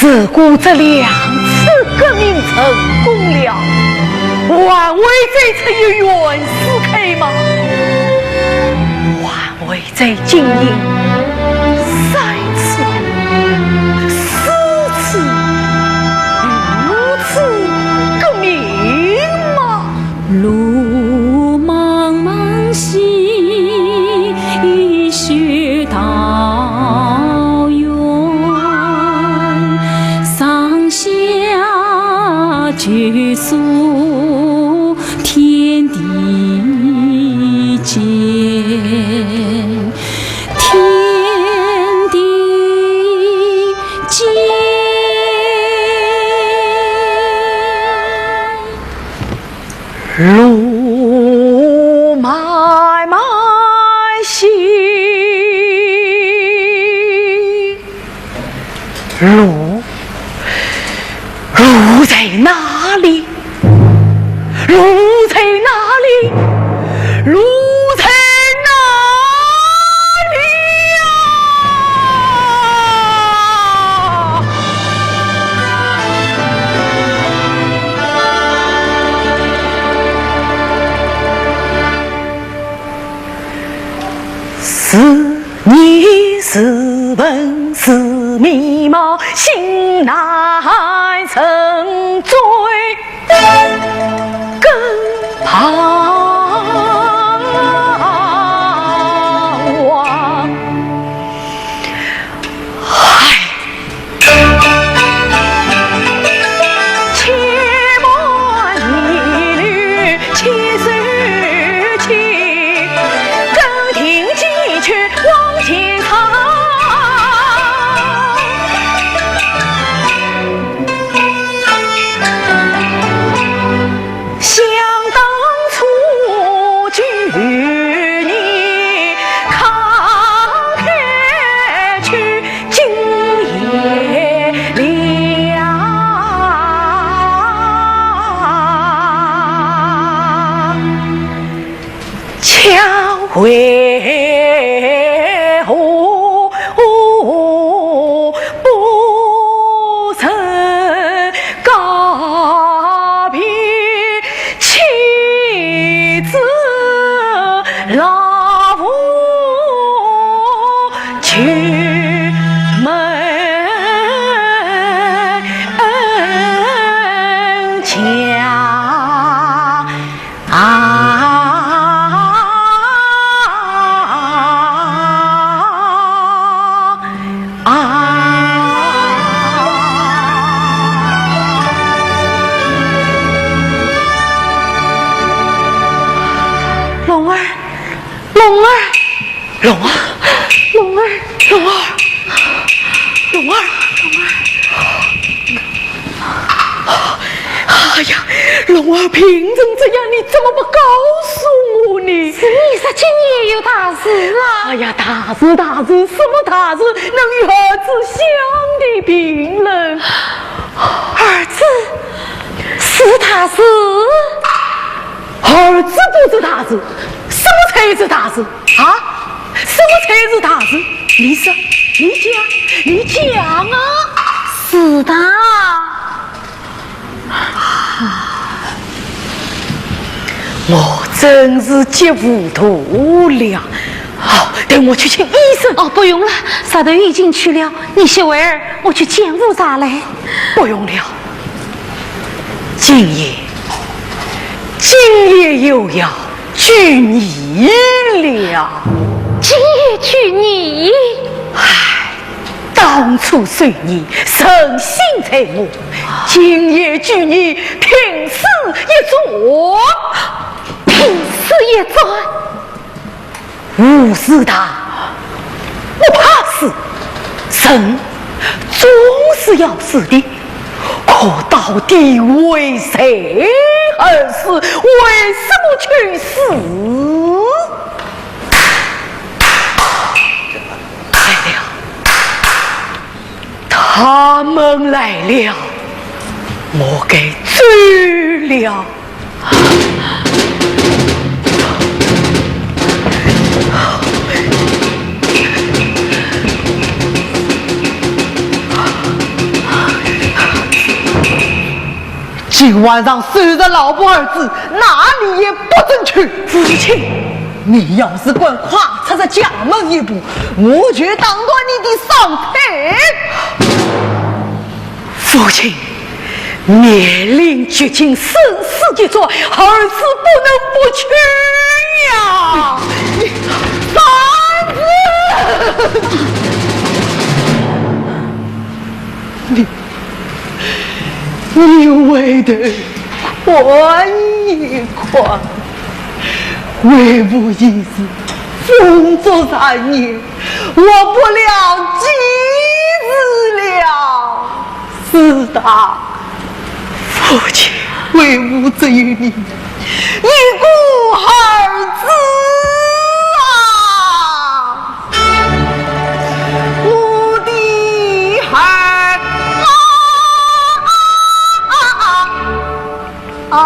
如果这两次革命成功了，还会再出现袁世凯吗？还会再进行三次、四次、五次革命吗？ 路茫茫，细雪飘摇，上下求索，天地间，天地路漫漫兮，路，路在哪里？路在哪里？路在哪里呀？ 是你是本是面貌，心难成追更盼望。唉， 且慢一旅，且收且，更听几曲往前唱。想当初，旧年康开去， 今夜了，巧为何不曾告别妻子老父 去门前啊啊！龙儿， 龙儿，龙儿，龙儿，龙儿，龙儿，龙儿，龙儿。哎呀，龙儿病成这样，你怎么不告诉我呢？是你说今夜有大事啊？哎呀，大事大事，什么大事能与儿子相提并论？儿子是大事？ 儿子不是大事，什么才是大事啊？什么才是大事？你说，你讲，你讲啊！是的。我真是急糊涂了。好，等我去请医生。哦，不用了，石头已经去了，你歇会儿，我去煎壶茶来。不用了。 今夜，今夜又要举楹了。今夜举楹？唉，当初授楹，诚心在我，今夜举楹，拼死一战。拼死一战？ 武士道，不怕死，人总是要死的。可到底为谁而死？为什么去死？来了，他们来了，我该走了。 今晚上虽然老婆儿子哪里也不准去。父亲，你要是敢跨出这家门一步，我就打断你的双腿。 父亲，面临绝境，生死一战，儿子不能不去呀！三子，你，你回头看一看，为父已是风烛残年， 活不了几日了。是的，父亲，为父只有你，一个儿子啊，我的儿啊！啊！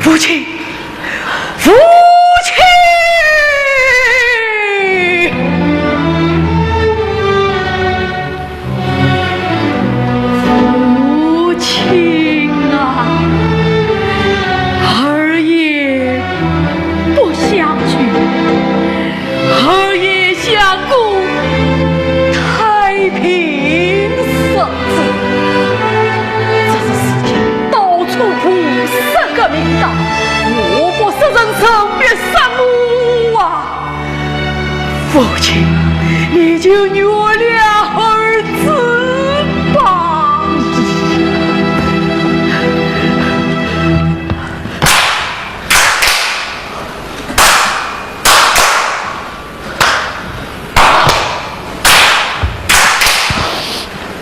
父亲，父亲！父亲啊，儿也不想去，儿也想过太平日子。这是世间到处菩萨个名道，我不是人生别杀我啊！父亲，你就原谅儿子吧。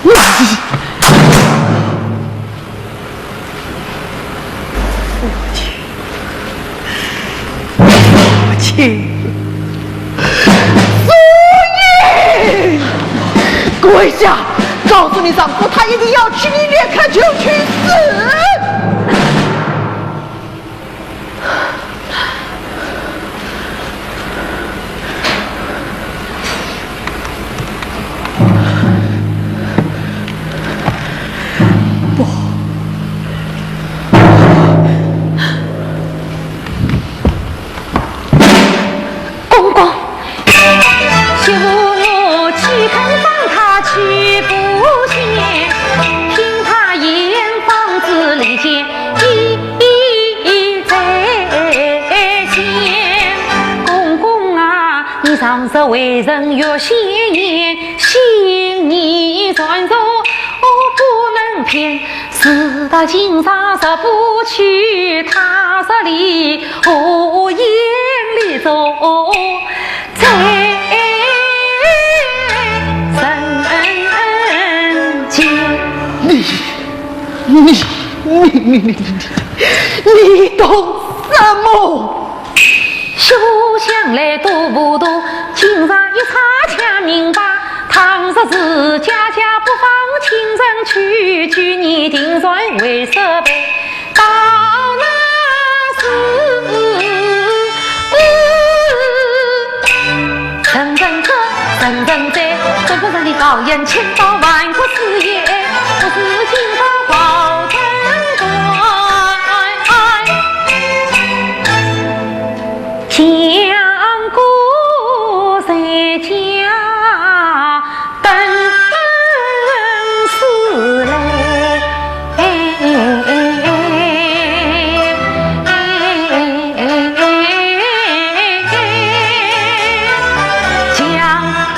父亲，父亲，跪下，告诉你丈夫，他一定要娶你，连克就去死。 公公。你，你，你，你，你，你懂什么？书香来读不读，今朝一查才明白。倘若是家家不放亲人去，举你定然为失败。到那时，人人这，人人这，这个人的高言千刀万国事业，不是今朝报春光。 相国在家等死来。相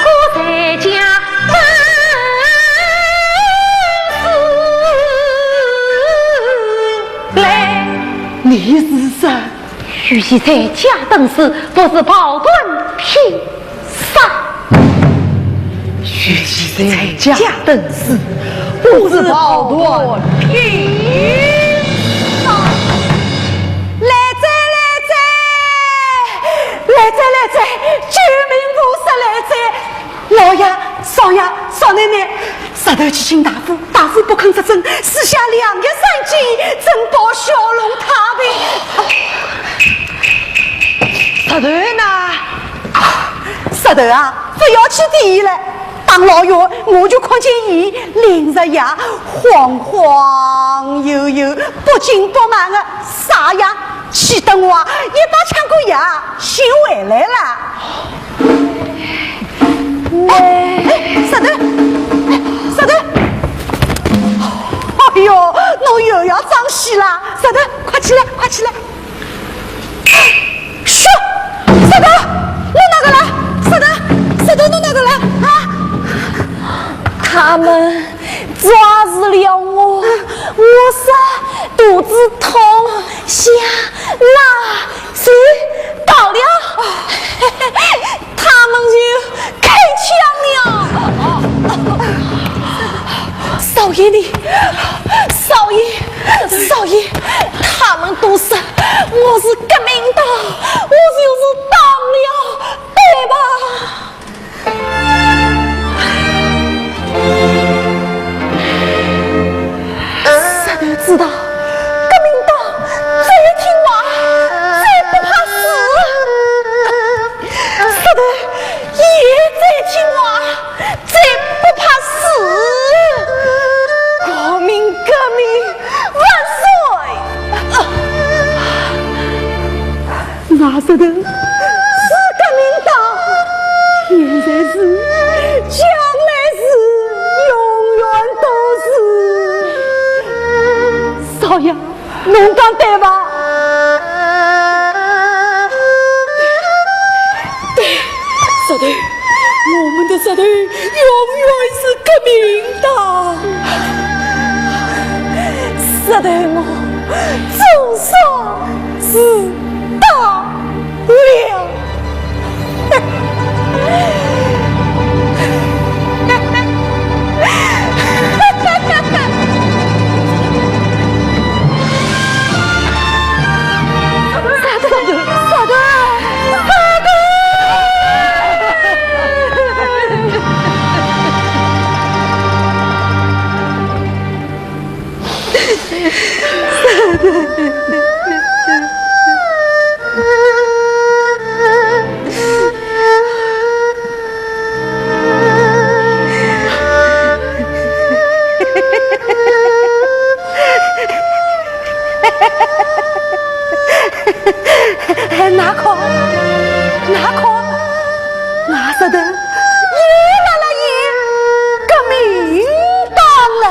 国在家等死来。你是谁？ 与其在家等死，不如报断天杀。与其在家等死，不如报断天杀。来哉，来哉，来哉，来哉，救命菩萨来哉！ 老爷、少爷、少奶奶，石头去请大夫，大夫不肯出诊，赐下良药三剂，怎保小龙太平。石头呢？啊，石头啊，不要去提了。打老远我就看见伊淋着药，晃晃悠悠，不紧不慢的。 啥呀？去等我啊，一把抢过呀，先回来了。哎，哎，石头，哎，石头。哎哟，侬又要装死啦！石头，快起来，快起来！嘘，石头，侬哪个啦？石头，石头，侬哪个啦？啊？他们 抓住了我，我是肚子痛，想拉就逃了，他们就开枪了。少爷你，少爷，少爷，他们都说我是革命党，我就是当了，对吧？ 石头知道，革命党最听话，最不怕死。石头也最听话，最不怕死。革命，革命，万岁！ 那石头是革命党，现在是，将来是，永远都是。少爷，侬讲对吧？对，石头，我们的石头永远是革命党。石头我总算 是到了。哪可，哪可？ 那石头又辣辣演革命党了。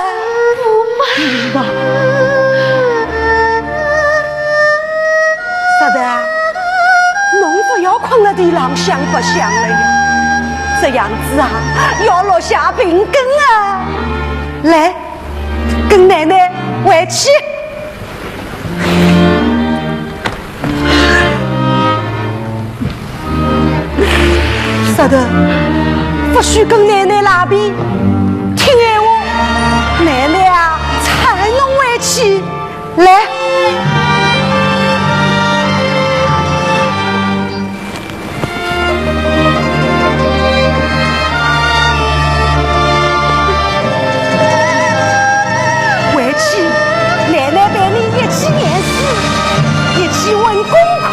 石头啊，侬勿要困辣地浪向白相了呀，这样子啊，要落下病根啊。来，跟奶奶回去。 石头，勿许跟奶奶赖皮，听闲话，奶奶啊，搀侬回来。回去，奶奶陪你一起念书，一起问功课。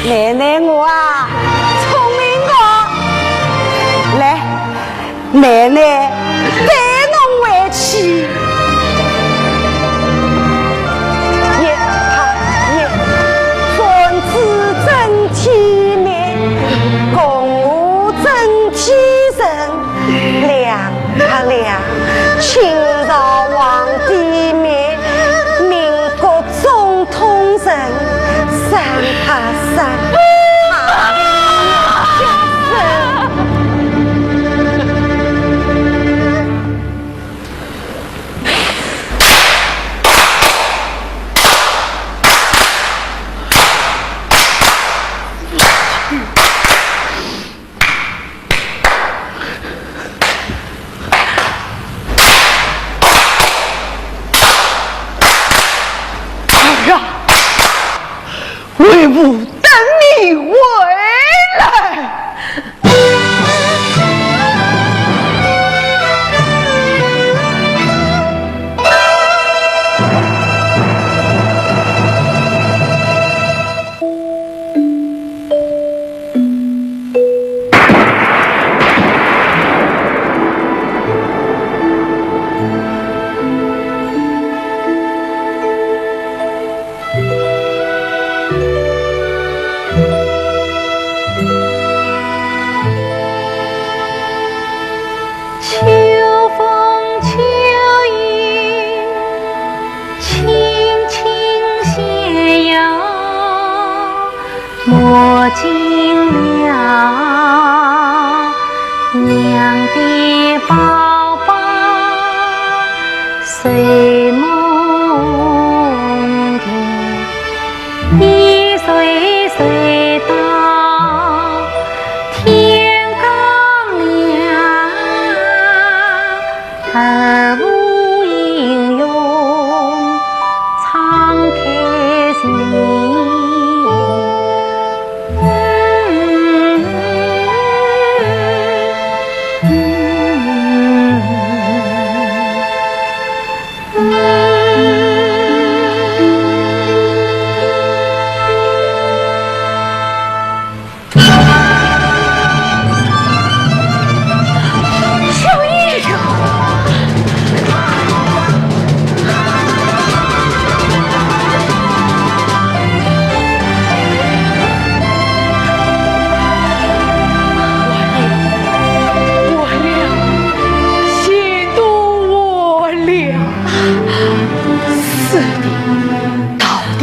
奶奶我啊，聪明个。来， 奶奶带侬回去。一拍一，孙子真体面，公婆真体诚，两拍两，清朝皇帝面，民国 总统人，三拍三，他家人。儿啊，为父等你回来。 秋风秋雨，清清斜阳， 磨尽了娘的宝宝，睡梦的一睡睡到天刚亮。 儿无英雄唱开心。小英雄！活了，活了，仙都活了。是的， 到底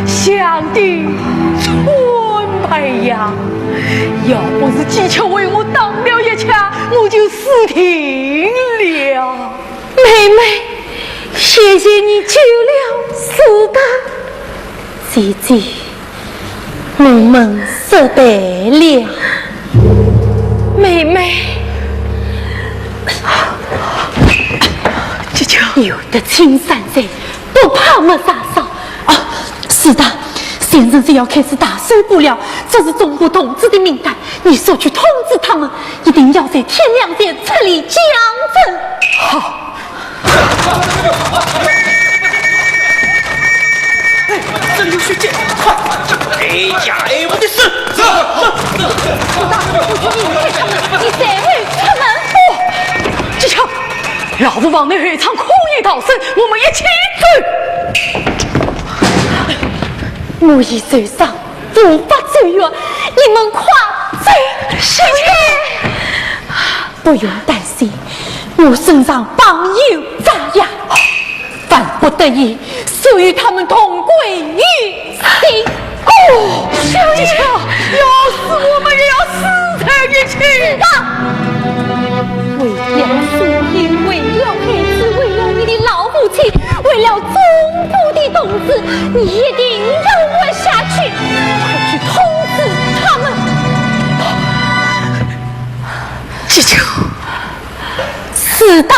想得真美呀！要不是纪秋为我挡了一枪，我就死定了。妹妹，谢谢你救了苏大。姐姐，我们失败了。妹妹。姐姐。有的青山在， 不怕没柴烧。啊，是的，先生是要开始大搜捕了，这是总部同志的名单，你速去通知他们，一定要在天亮前撤离江镇。好。哎，这里有血迹，快！哎呀，哎，我的手！是。苏大，不许你离开他们，你随后出门。哦，这枪！ 老夫往那后舱空里逃生，我们一起走。我已受伤，无法走远，你们快走。小姐，不用担心，我身上绑有炸药，万不得已，所以他们同归于 哦，小姐，要死我们也要死在一起。是的，为了苏英，为了孩子，为了你的老父亲，为了总部的同志，你一定要活下去。快去通知他们。姐姐，是的。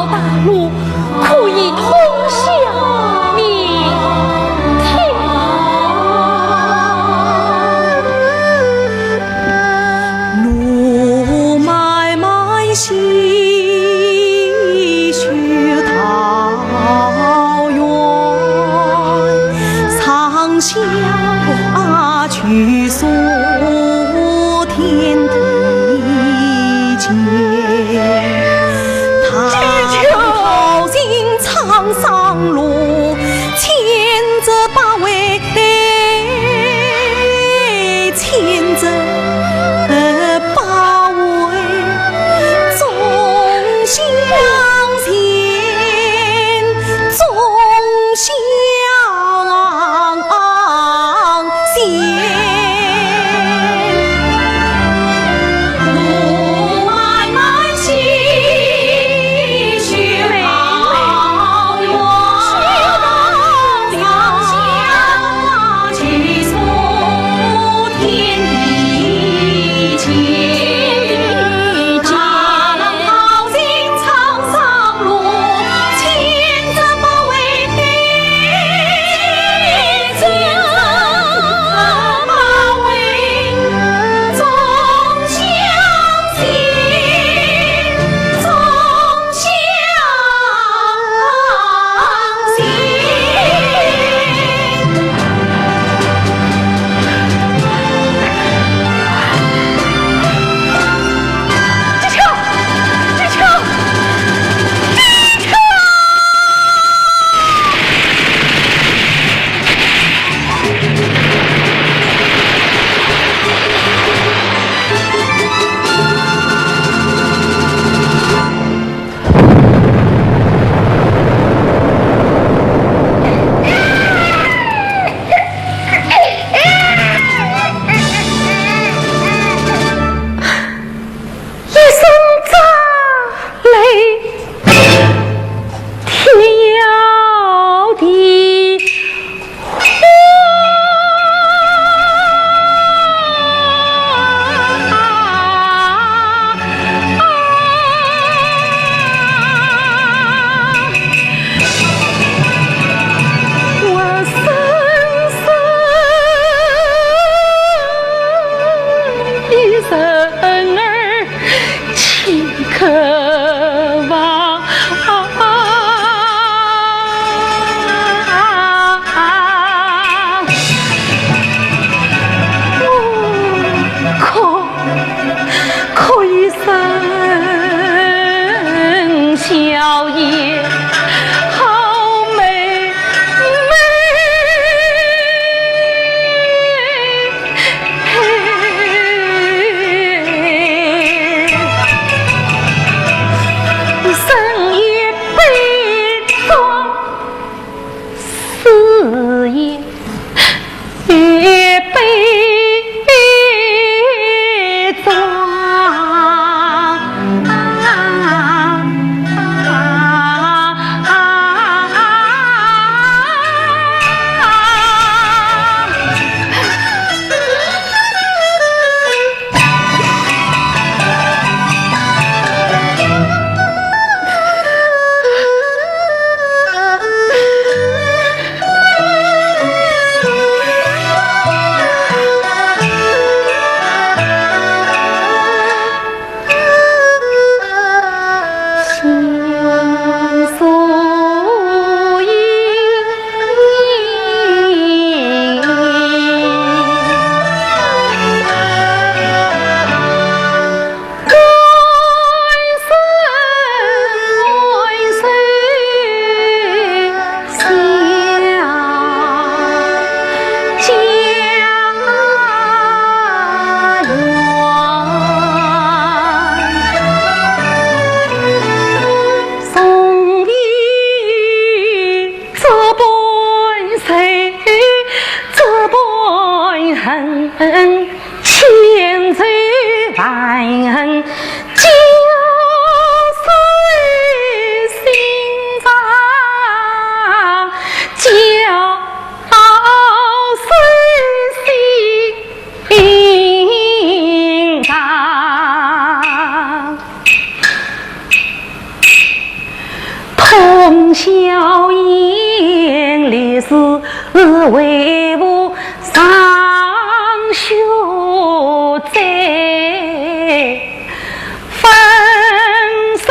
大路，可以通向明天。路漫漫，细雨桃源，长啸啊，去 一声炸雷，天摇地小英烈士为父上学在，粉身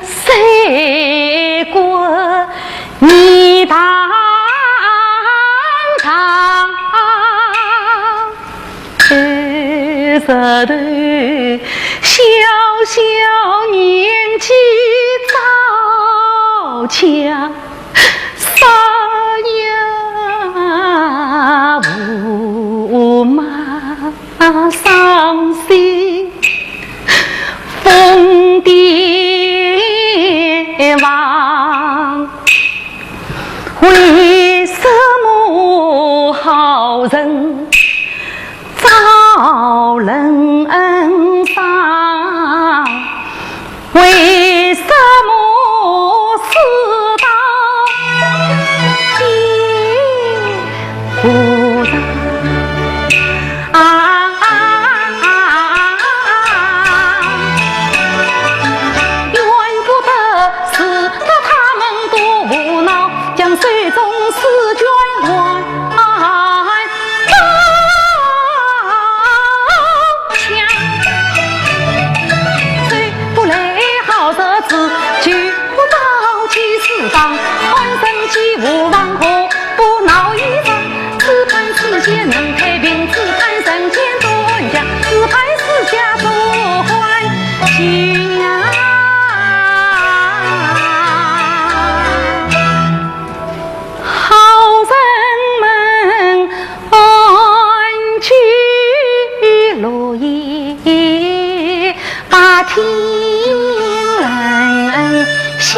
碎骨你堂堂。 二十头，小小年纪遭枪杀呀，父母伤心风点亡。 为什么好人遭人伤？为什么世道变不常？啊，怨不得，使得他们多无奈，将手中试卷还 好人们安居乐业把天下。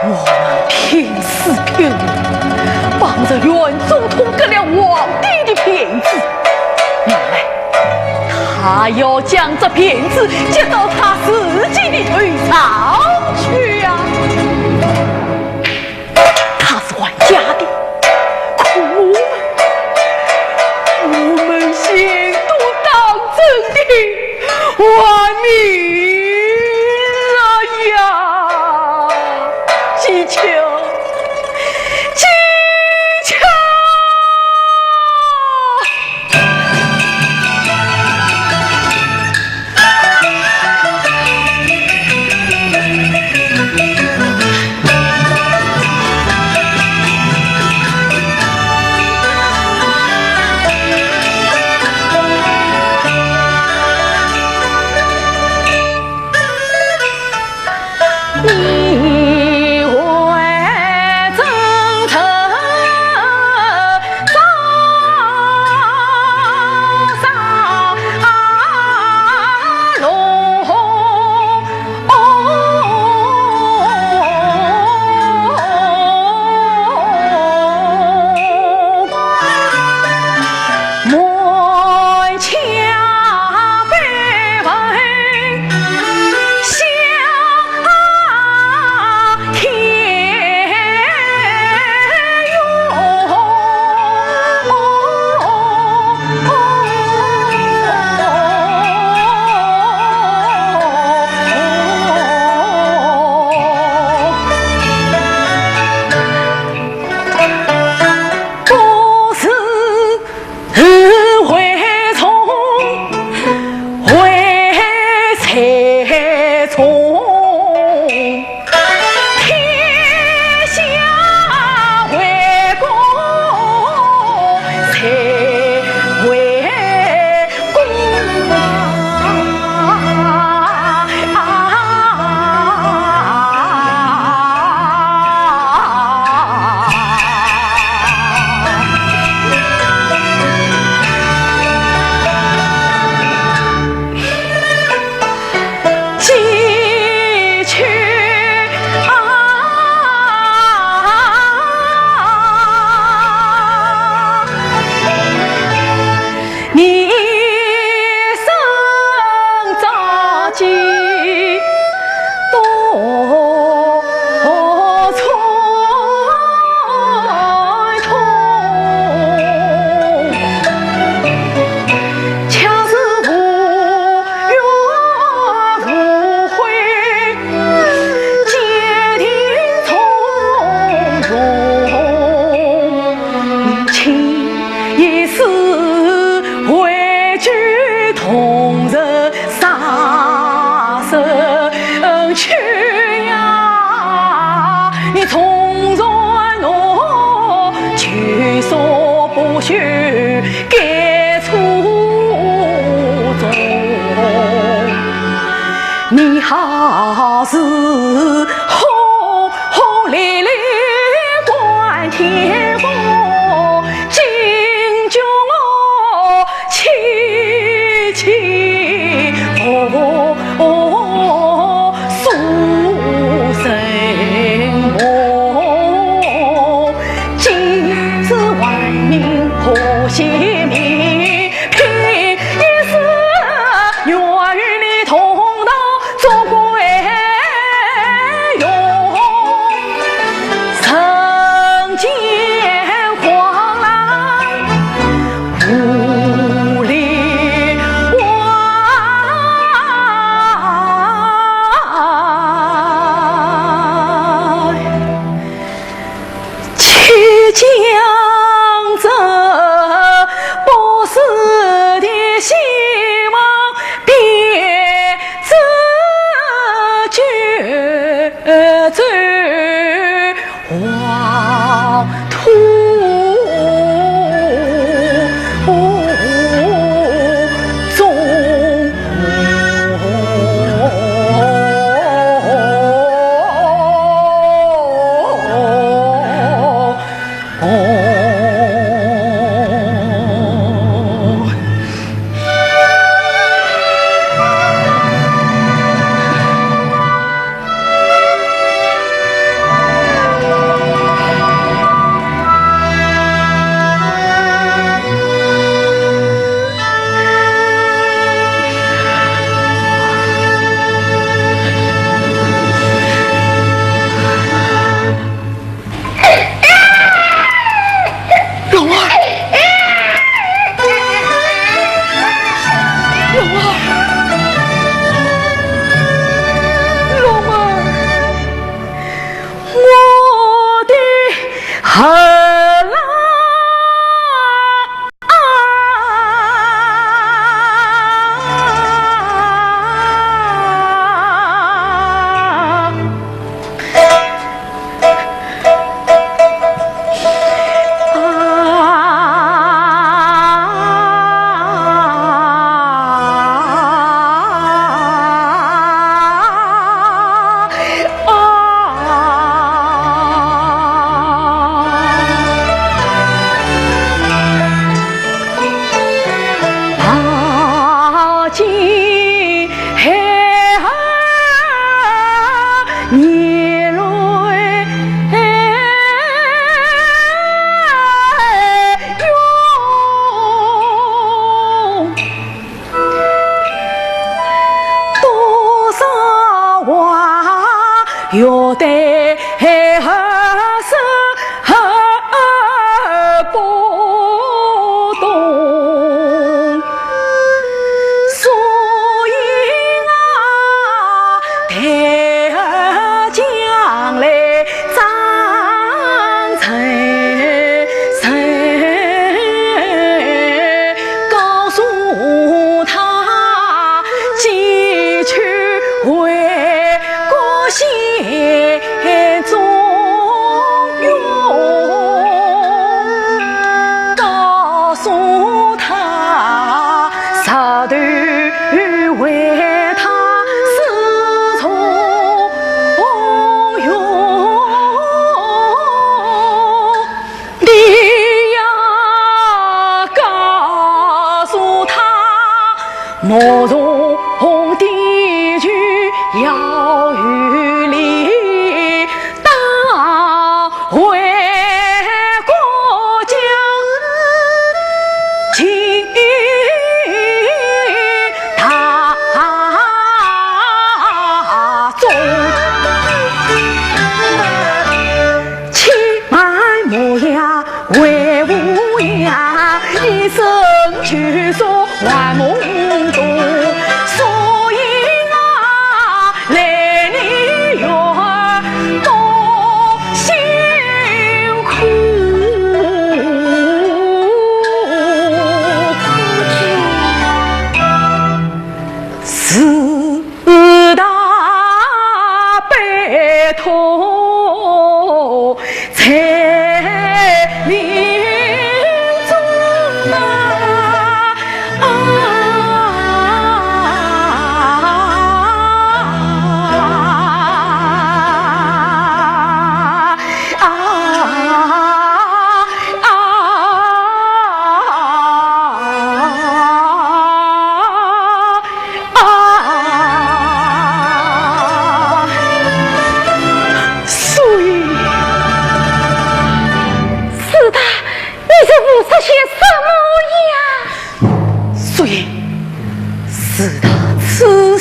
我们拼死拼活，帮着袁总统割了皇帝的辫子。原来他要将这辫子接到他自己的头上去呀。他是还价的，可我们，我们心都当真的 还命啊呀！祈求，祈求！好事轰轰烈烈关天风，今朝我起起伏伏诉声痛，今日还命何惜命？ 拼一死，愿与你同到中归。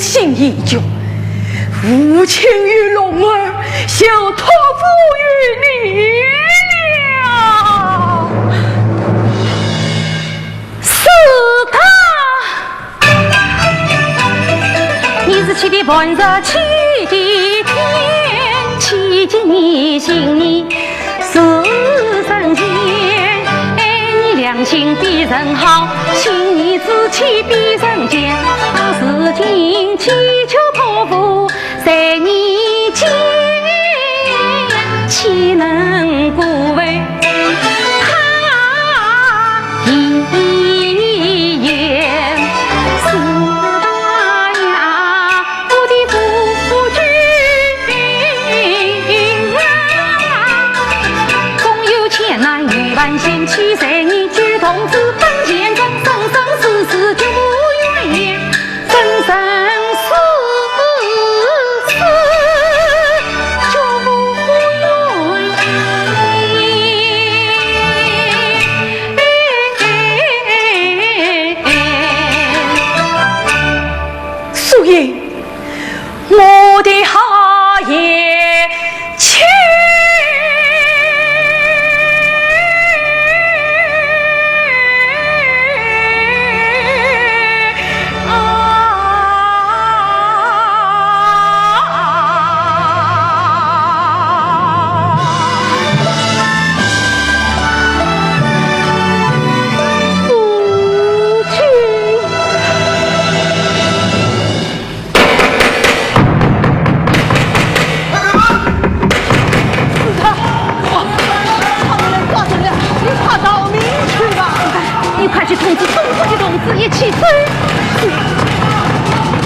心已决，无情于龙儿，就托付于你了。是的。你是气的半日气的天，气急你心里 是人贱，哎，你良心比人好，心你志气比人坚。事情祈求托付在你肩，岂能辜负他一言？是他呀， 我的夫君啊，共有千难与万险，岂在你举动之本钱中，生生世世绝无怨言，生生世世绝无怨言。 素英，我的好贤妻。啊，夫君。 是他，他们来抓人了，你快逃命去吧！你快去通知东府的同志一起追。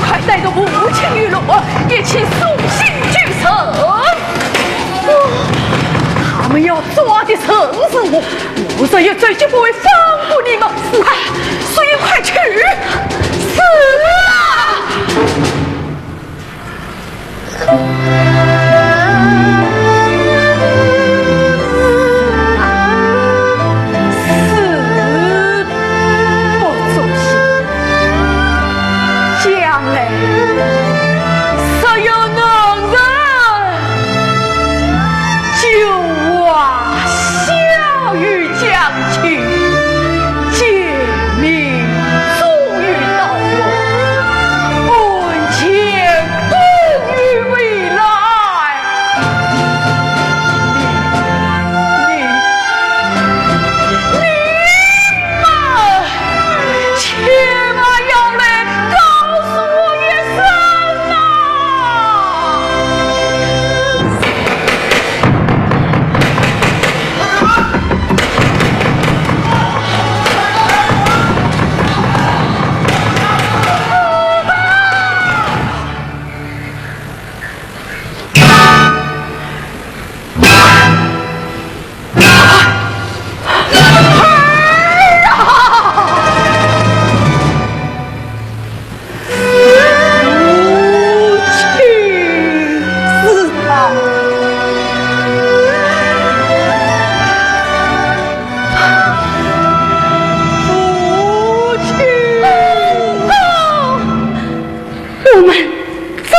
快带着无情与龙儿一起送信去城。他们要抓的正是我，我若一走就不会放过你们。快，素英，快去！是啊。 是不足惜，将来若有能人，救我小 与将军，借命终于到我，恩情不与未来。你，你，你们千万要来告诉我一声啊！ 我们走。